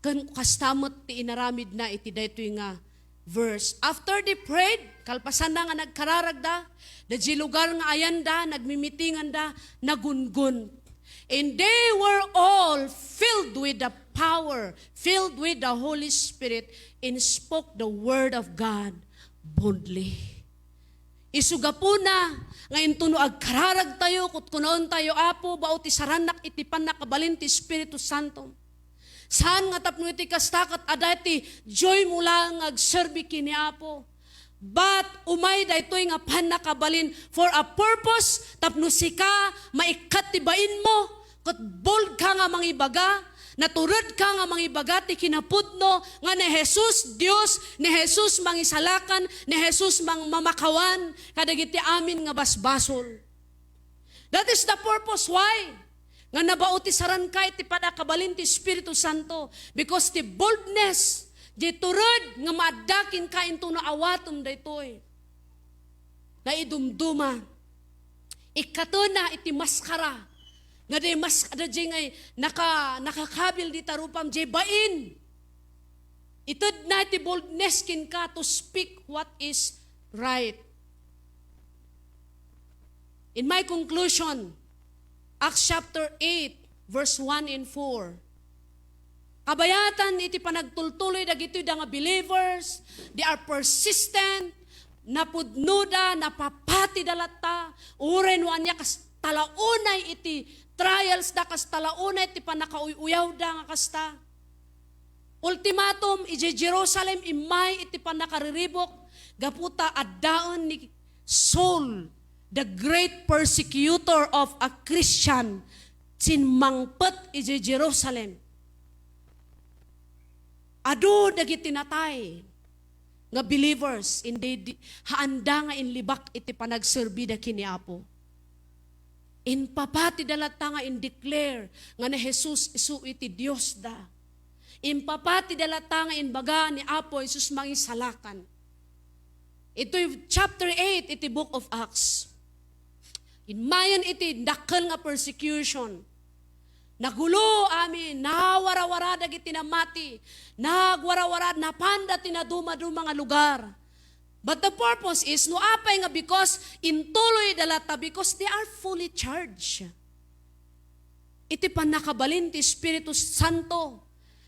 Ken kasta met ti inaramidna iti daytoy nga verse. After they prayed, kalpasanna nga nagkararagda, daydiay lugar nga ayanda, nagmimitinganda, nagungon. And they were all filled with the power, filled with the Holy Spirit, and spoke the word of God boldly. Isu gapuna nga inton no agkararagtayo, kutkunaentayo, Apo, bao ti sarannak iti pannakabalin ti Espiritu Santo. Saan nga tapno iti kasta ket adda ti joy mo laeng nga agserbi ken ni Apo. But umay daytoy nga pannakabalin for a purpose, tapno sika maikkat ti bainmo, ket bold ka nga mangibaga, natured ka nga mangibaga ti kinapudno nga ni Jesus Dios, ni Jesus mangisalakan, ni Jesus mang-, mamakawan kadagiti amin nga basbasol. That is the purpose why nga nabao ti saranka iti pannakabalin ti Espiritu Santo, because ti boldness, ti tured nga maadda kenka inton no awatem daytoy. Naidumduma. Ikkatena iti maskara. Nga di mas-, daydiay ngay naka-, nakakabil dita rupam, diay bain. Itedna iti boldness kenka to speak what is right. In my conclusion, Acts chapter eight, verse one and four. Kabayatan iti panagtultuloy dagitoy da nga believers, they are persistent, napudnoda, napapatida latta, uray no ania kas talaunay iti trials da, kas talaunay ti pannakauy-uyawda nga kasta. Ultimatum, idiay Jerusalem, immay iti pannakariribuk, gapu ta addaen ni Saul, the great persecutor of a Christian, simmangpet idiay Jerusalem. Adu dagiti natay nga believers, indi di-, haanda nga inlibak iti panagserbida ken ni Apo. Impapatida latta nga in-declare nga ni Jesus isu iti Diosda. Impapatida latta nga imbaga ni Apo Jesus mangisalakan. Itoy chapter eight iti Book of Acts. Immayen iti dakkel nga persecution. Nagulo amin, nawarawara dagiti namati, nagwarawara, napanda ti nadumaduma nga lugar. But the purpose is, no apay nga because intuloyda latta, because they are fully charged iti pannakabalin ti Espiritu Santo.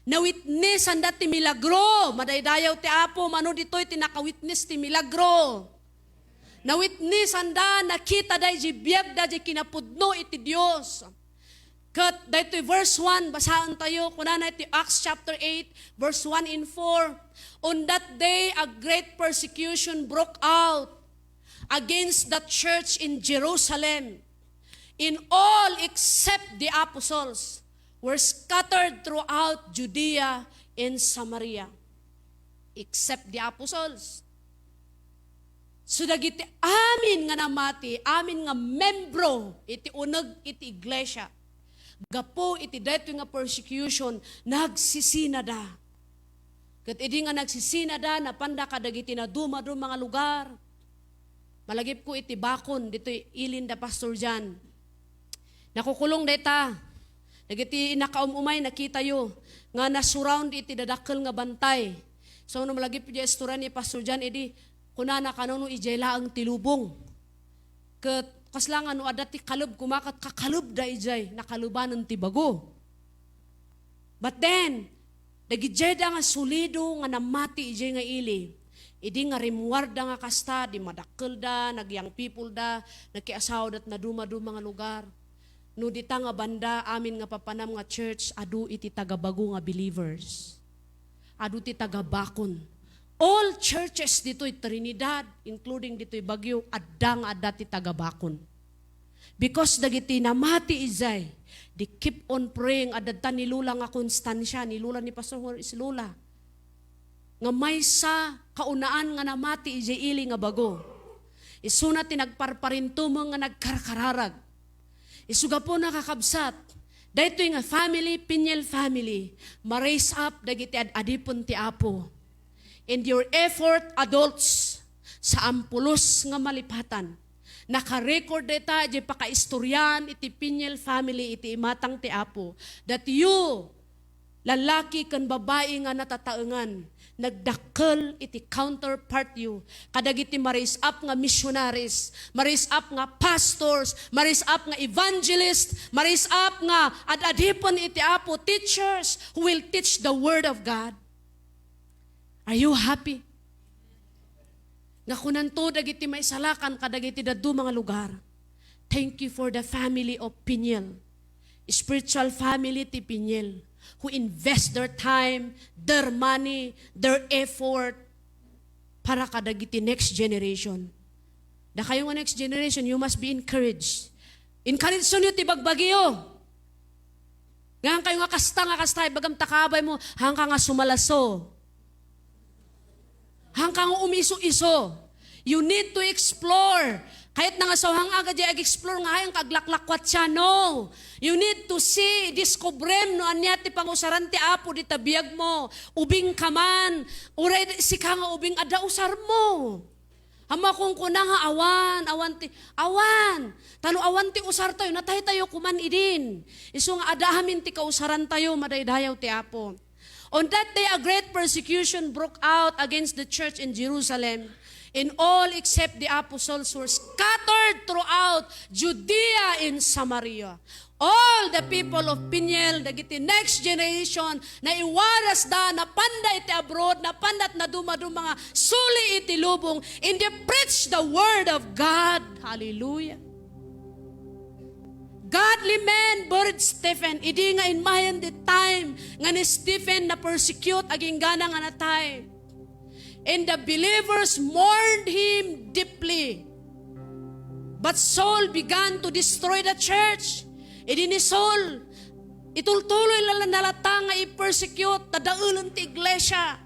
Nawitnessanda ti milagro. Madaydayaw ti Apo, mano ditoy ti nakawitness ti milagro. Nawitnessanda, nakitada iti biagda ti kinapudno iti Dios. Ket daytoy verse one, basaentayo, kunana iti Acts chapter eight, verse one and four, "On that day, a great persecution broke out against the church in Jerusalem, and all except the apostles were scattered throughout Judea and Samaria." Except the apostles. So, dagiti amin nga namati, amin nga membro iti uneg iti iglesia, gapu iti daytoy nga persecution, nagsisinada. Ket idi nga nagsisinada, napanda kadagiti nadumaduma nga lugar. Malagipko iti bakon, ditoy ilin da Pastor John. Nakukulong dayta. Dagiti nakaum-umay, nakitayo nga na-surround iti dadakkel nga bantay. So, no malagip iti istorya ni Pastor John, idi kunana, "Kano no idiay laeng ti lubong?" Ket kasla nga no adda ti kaleb koma ket kakalebda idiay, nakalebanen ti bago. But then, dagidiayda nga solido nga namati idiay nga ili, idi nga rimmuarda nga kasta, di madakkelda, nag-young people da, nakiasawada iti nadumaduma nga lugar. No dita nga banda, amin nga papanam nga church, adu iti tagabago nga believers. Adu ti tagabakon. All churches ditoy Trinidad, including ditoy Baguio, adda nga adda ti tagabakon. Because dagiti namati idiay, they keep on praying. Adda ni Lola nga konstansya, ni Lola ni Pastor Horace Lola, nga maysa kaunaan nga namati idiay ili nga bago. Isuna ti nagparparintumeng nga nagkarkararag. Isu gapuna, kakabsat, daytoy nga family, Piñel family, ma-raise up dagiti ad-adipen ti Apo. And your effort, adults, saan pulos nga malipatan. Naka-record dayta idiay pakaistorian iti Piñel family iti imatang ti Apo, that you, lalaki ken babai nga natataengan, nagdakkel iti counterpart yo kadagiti ma-raise up nga missionaries, ma-raise up nga pastors, ma-raise up nga evangelist, ma-raise up nga ad-adipen iti Apo, teachers who will teach the Word of God. Are you happy? Nga kunanto dagiti maisalakan kadagiti dadduma nga lugar, "Thank you for the family of Piñel, spiritual family ti Piñel, who invest their time, their money, their effort para kadagiti next generation." Dakayo nga next generation, you must be encouraged. Encourage-onyo ti bagbagiyo. Nga kayo nga kasta, nga kasta, ibagam ta kabaymo, hangka nga sumalaso. Hangka nga umiso-iso. You need to explore. Kayat na nga sawang aga di ag-explore nga hayang kaglaklakwat siya. No. You need to see, diskubrem no ania ti pangusaran ti Apo di tabiag mo. Ubing ka man. Uray sika nga ubing, adda usar mo. Ammo a kunkuna nga awan, awan ti, awan. Ta no awan ti usar tayo, natay tayo kuman idin. Isu nga adda amin ti kausaran tayo, madaydayaw ti Apo. On that day, a great persecution broke out against the church in Jerusalem, and all except the apostles were scattered throughout Judea and Samaria. All the people of Piñel, dagiti next generation, naiwarasda, napanda iti abroad, napanda ti nadumaduma nga suli iti lubong, and they preach the word of God. Hallelujah. Godly men buried Stephen. Idi nga imayen the time nga ni Stephen na-persecute, aginggana nga natay. And the believers mourned him deeply. But Saul began to destroy the church. Idi ni Saul, itultuloy la, na latta nga i-persecute, ta daelen ti iglesia.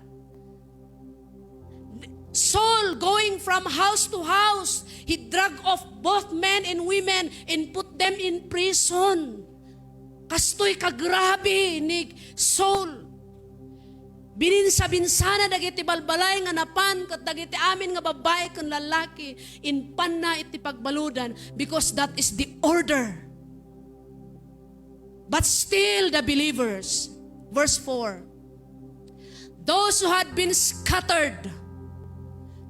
Saul, going from house to house, he dragged off both men and women and put them in prison. Kastoy kagrabe ni Saul. Bininsa-binsana dagiti balbalay nga napan ket dagiti amin nga babbai ken lallaki, impanna iti pagbaludan, because that is the order. But still the believers, verse four, those who had been scattered,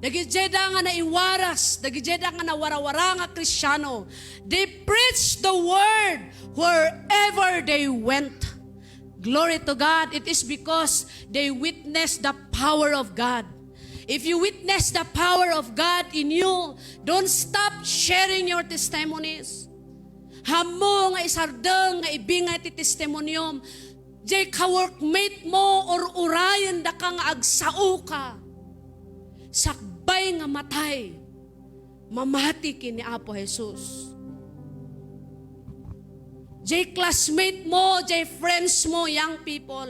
dagijayda nga naiwaras, dagijayda nga nawarawara nga Kristiano, they preached the word wherever they went. Glory to God. It is because they witnessed the power of God. If you witness the power of God in you, don't stop sharing your testimonies. Ammo nga isardeng nga ibingay ti testimoniom, jay ka-workmate mo, ur-urayen daka nga agsao ka. Sakbay nga matay, mamati ken ni Apo Jesus. Jay classmate mo, jay friends mo, young people.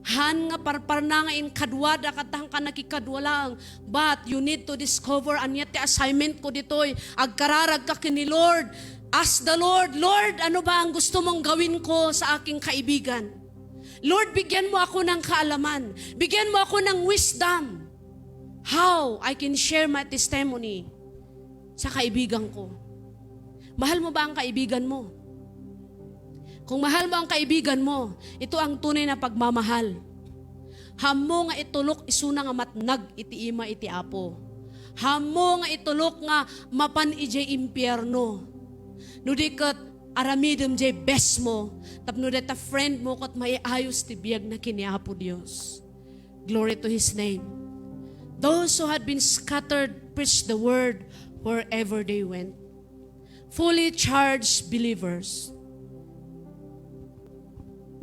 Han nga parparna nga inkadua da, ket han ka nakikadua laeng. But you need to discover ania ti assignment ko ditoy. Agkararag ka ken ni Lord. Ask the Lord, "Lord, ano ba ang gusto mong gawin ko sa aking kaibigan? Lord, bigyan mo ako ng kaalaman. Bigyan mo ako ng wisdom. How I can share my testimony sa kaibigan ko." Mahal mo ba ang kaibigan mo? Kung mahal mo ang kaibigan mo, ito ang tunay na pagmamahal. Haanmo nga itulok isuna nga matnag iti ima iti Apo. Haanmo nga itulok nga mapan idiay impierno. No di ket aramidem diay best mo, tapno dayta friend mo ket maiayos ti biagna ken ni Apo Dios. Glory to His name. Those who had been scattered preached the word wherever they went. Fully charged believers.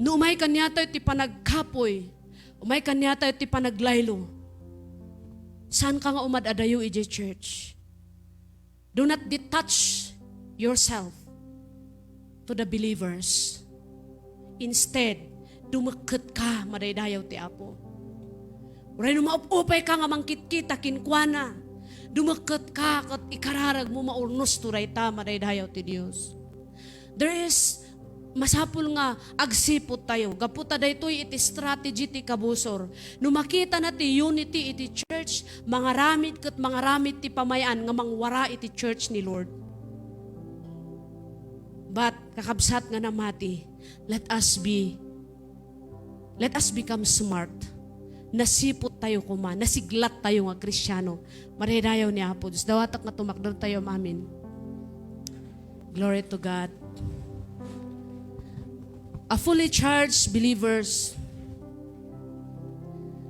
No umay kaniatayo ti panagkapuy, umay kaniatayo ti panaglaylo, saan ka nga umad-adayo idiay church? Do not detach yourself to the believers. Instead, dumekket ka, madaydayaw ti Apo. Uray no maupupay ka nga mangkitkita kenkuana, dumekket ka ket ikararag mo maurnos to dayta, madaydayaw ti Dios. There is, masapul nga agsiput tayo. Gapu ta daytoy iti strategy ti kabusor. No makitana ti unity iti church, mangaramid ket mangaramid ti pamay-an nga mangwara iti church ni Lord. But, kakabsat nga namati, let us be, let us become smart. Nasiput tayo koma, nasiglat tayo nga Kristiano. Madaydayaw ni Apo Dios. Dawatek nga tumakder tayo, amin. Glory to God. A fully charged believers.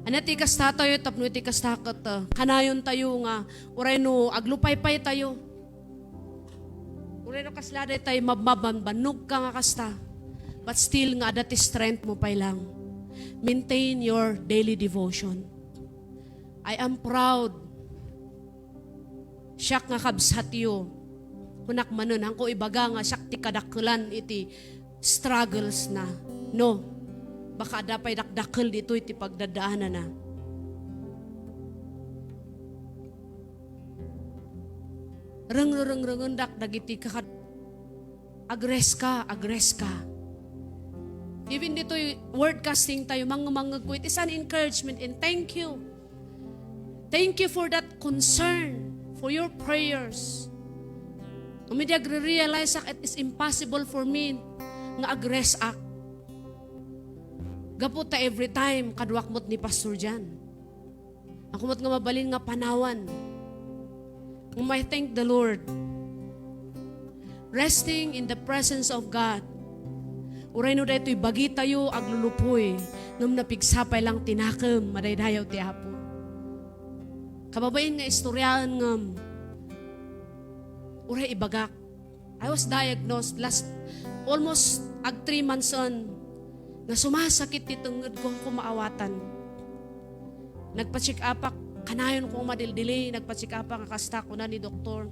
Ania ti kasta tayo, tapno iti kasta ket, uh, kanayon tayo nga, uray no aglupaypay tayo. Uray no kasla daytay mabmabbanbannog ka nga kasta. But still nga adda ti strength mo pay lang. Maintain your daily devotion. I am proud. Siak nga kabsatyo. Kunak manen, haanko ibaga nga siak ti kadakkelan iti struggles na. No. Baka adda pay dakdakkel ditoy ti pagdadaanana. Rengrengrengendak dagiti kakad-, agress ka, agress ka. Even ditoy word casting tayo, mangmangngeg ko, it is an encouragement, and thank you. Thank you for that concern, for your prayers. Umidi agre-realize ak, it is impossible for me nga agress ak. Gapu ta every time, kaduak met ni Pastor Jan. Ako met nga mabalin nga panawan. Ngem I thank the Lord. Resting in the presence of God. Uray no daytoy bagitayo aglulupoy, ngem napigsa pay lang ti nakem, madaydayaw ti Apo. Kababain nga istoryaen ngem, uray ibagak, I was diagnosed last, almost ag three months on, nga sumasakit ti tengnged ko, haanko maawatan. Nagpa-check upak, kanayon ko madildili, nagpa-check upak nga kasta, kuna ni doktor,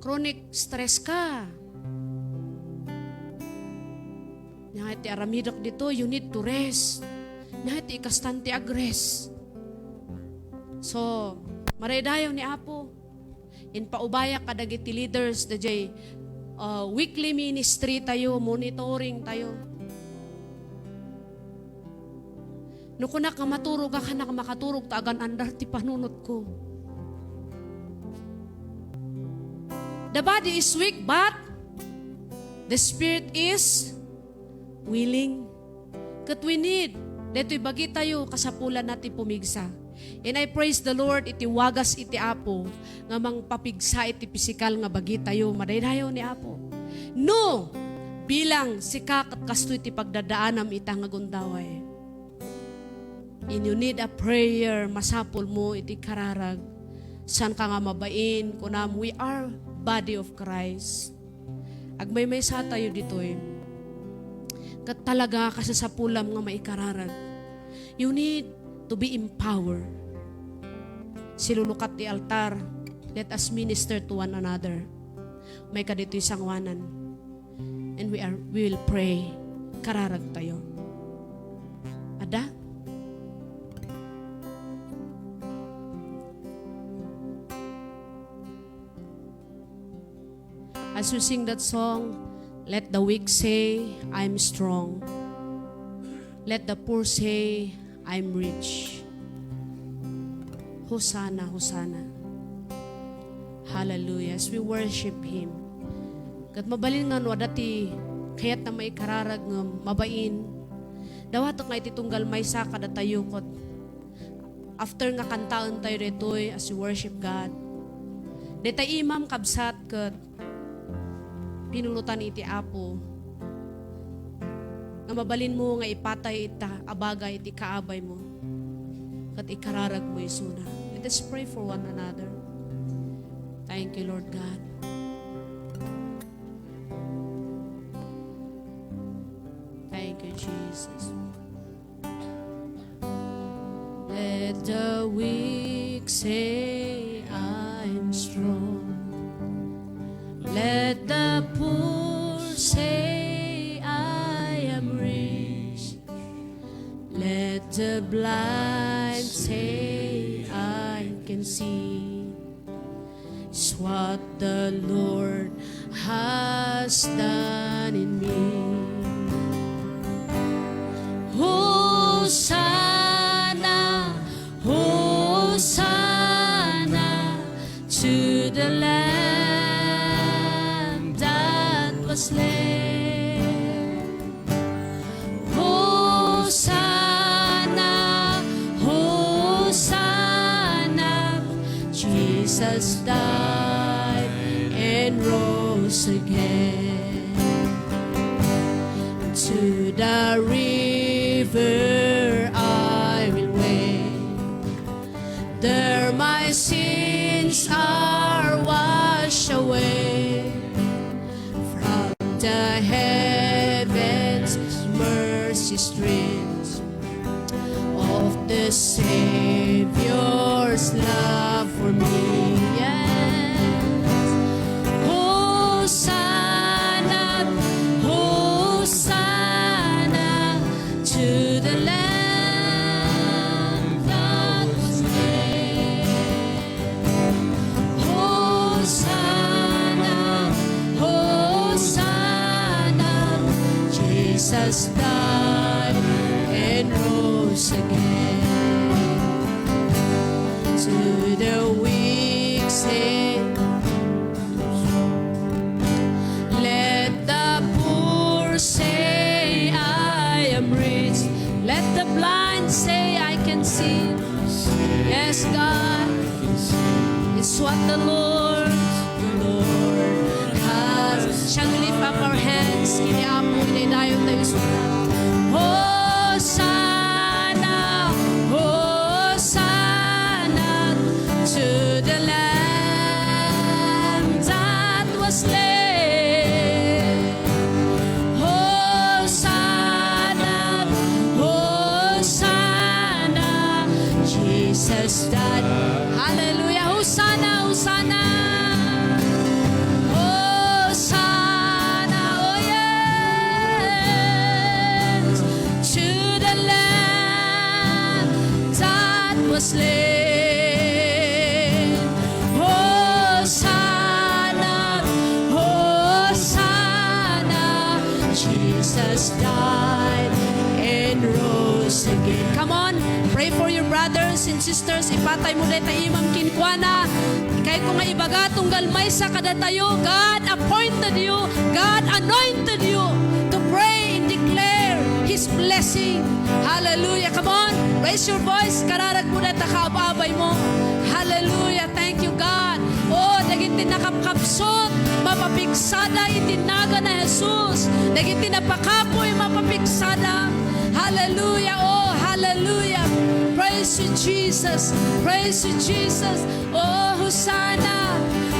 "Chronic stress ka." Nia ti aramidek dito, you need to rest. Nia ti ikastan ti agrest. So, madaydayaw ni Apo. Inpaubayak kadagiti leaders, dayjay, uh, weekly ministry tayo, monitoring tayo. No kunak nga maturog, kanak makaturog ta agan-andar ti panunotko. The body is weak, but the spirit is willing. Ket we need, daytoy bagitayo, kasapulanna ti pumigsa. And I praise the Lord iti wagas iti Apo nga mangpapigsa iti pisikal nga bagitayo, madaydayaw ni Apo. No, bilang sika ket kastoy ti pagdadaanam ita nga gundaway. And you need a prayer, masapul mo iti kararag. Saan ka nga mabain, kunam, we are body of Christ. Agmaymaysa tayo ditoy. Ket talaga, kasasapulam nga maikararag. You need to be empowered. Silulukat ti altar, let us minister to one another. May kaditoy sanguanan. And we are, we will pray. Kararag tayo. Ada? As we sing that song, let the weak say, "I'm strong." Let the poor say, "I'm rich." Hosanna, Hosanna. Hallelujah. As we worship Him. Ket mabalin nga no adda ti kayatna maikararag ngem mabain. Dawatek nga iti tunggal maysa kadatayo ket after nga kantaentayo daytoy as we worship God, dayta imam, kabsat, ket pinulotan iti Apo nga mabalinmo nga ipatay ita a bagay iti kaabaymo ket ikararagmo isuna. Let us pray for one another. Thank you, Lord God. Thank you, Jesus. Let the weak say, "I am strong." Let the poor say, "I am rich." Let the blind say, "I can see." Is what the Lord has done in me. Hosanna, Hosanna to the Lamb that was slain. Hosanna, Hosanna, Jesus died and rose again. To the river I will wade. There my sins are washed away. From the heavens, mercy streams of the Savior's love for me. Yes. Hosanna, Hosanna to the Lamb that was slain. Hosanna, Hosanna, Jesus died and rose again. To the weak say, let the poor say, "I am rich." Let the blind say, "I can see." Yes, God. It's what the Lord, the Lord has. Shall we lift up our hands? Kini Apo, inaydayon tayo sa Hosanna, Hosanna to the Lamb that was slain. Hosanna, Hosanna, Jesus died. Hallelujah. Hosanna, Hosanna. Hosanna, oh yes, to the Lamb that was slain. Hosanna, Hosanna, Jesus died and rose again. Come on, pray for your brothers and sisters. Ipatay mo dayta imam kenkuana. Kayatko nga ibaga, tunggal maysa kadatayo, God appointed you, God anointed you to pray and declare His blessing. Hallelujah. Come on, raise your voice. Kararag mo dayta kaab-abay mo. Hallelujah. Thank you, God. Oh, dagiti nakapkapsut, mapapigsada iti nagan a Jesus. Dagiti napakapuy, mapapigsada. Hallelujah. Oh, hallelujah. Praise you, Jesus. Praise you, Jesus. Oh, Hosanna.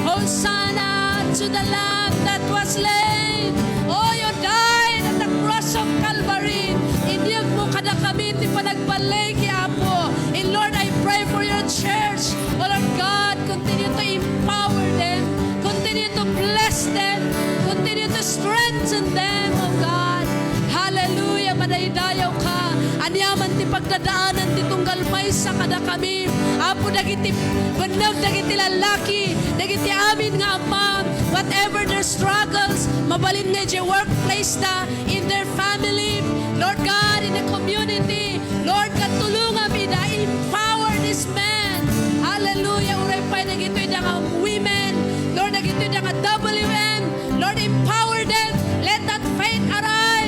Hosanna to the Lamb that was slain. Oh, you died at the cross of Calvary. Inyegmo kadakami ti panagballigi, Apo. And Lord, I pray for your church. Oh Lord God, continue to empower them. Continue to bless them. Continue to strengthen them, oh God. Hallelujah, madaydayaw ka. Ania man ti pagdadaanan ti tunggal maysa kadakami. Apo, dagiti benneg, dagiti lallaki, dagiti amin nga amma, whatever their struggles, mabalin nga idiay workplace da, in their family, Lord God, in the community, Lord God, tulongam ida, empower this man. Hallelujah. Uray pay dagitoy da nga women, Lord, dagitoy da nga W M, Lord, empower them. Let that faith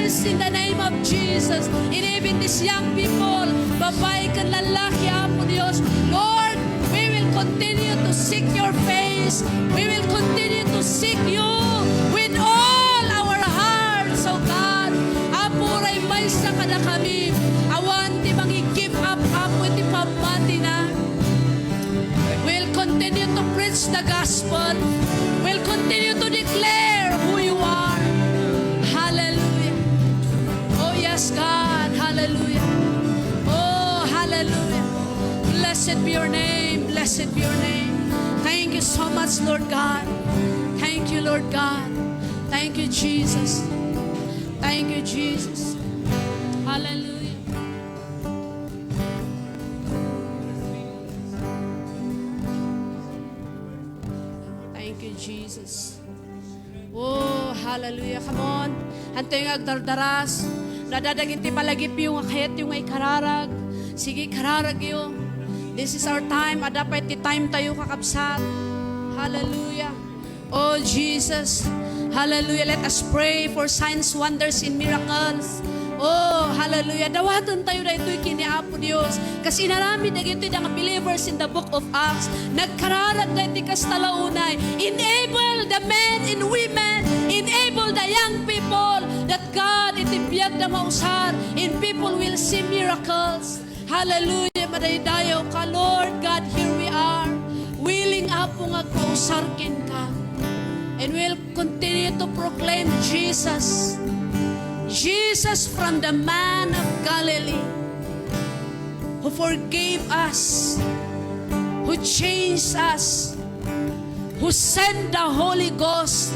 In the name of Jesus. And even these young people, babae ken lalaki, Apo Dios, Lord, we will continue to seek your face. We will continue to seek you with all our hearts, oh God. Apo, uray maysa kadakami, awan ti mangi-give up, Apo, iti pammatina. We'll continue to preach the gospel. We'll continue to declare who you are. Hallelujah. Oh, yes, God. Hallelujah. Oh, hallelujah. Blessed be your name. Blessed be your name. Thank you so much, Lord God. Thank you, Lord God. Thank you, Jesus. Thank you, Jesus. Hallelujah. Thank you, Jesus. Oh, hallelujah. Come on. Antoy nga agdardaras? Adda dagiti palagipyo nga kayatyo nga ikararag. Sige, ikararagyo. This is our time. Adda pay ti time tayo, kakabsat. Hallelujah. Oh, Jesus. Hallelujah. Let us pray for signs, wonders, and miracles. Oh, hallelujah. Dawaten tayo daytoy ken ni Apo Dios. Kas inaramid dagitoy nga believers in the book of Acts, nagkararag dagiti kasta la unay. Enable the men and women, enable the young people that God, iti biag da mausar, and people will see miracles. Hallelujah. Madaydayaw ka, Lord God, here we are. Willing, Apo, nga agpausar kenka. And we'll continue to proclaim Jesus. Jesus from the man of Galilee, who forgave us, who changed us, who sent the Holy Ghost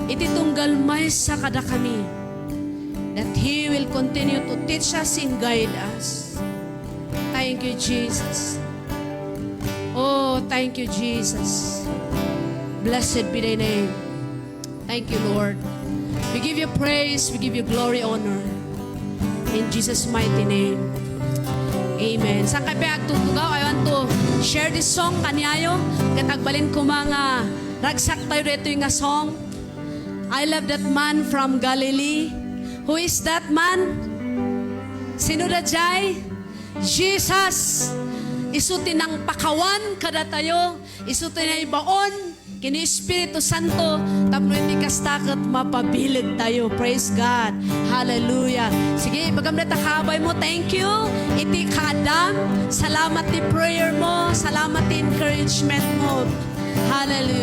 iti tunggal maysa kadakami, that He will continue to teach us and guide us. Thank you, Jesus. Oh, thank you, Jesus. Blessed be thy name. Thank you, Lord. We give you praise, we give you glory, honor. In Jesus' mighty name. Amen. Saan kayo agtutugaw? I want to share this song kaniayo. Ket agbalin koma nga ragsak tayo ditoy nga song. I love that man from Galilee. Who is that man? Sino daydiay? Jesus. Isu ti nangpakawan kadatayo. Isu ti naibaon ken ni Espiritu Santo tapno iti kasta ket mapabileg tayo. Praise God. Hallelujah. Sige, ibagam dayta kaabay mo, thank you. Iti kaaddam, salamat ti prayer mo, salamat ti encouragement mo. Hallelujah.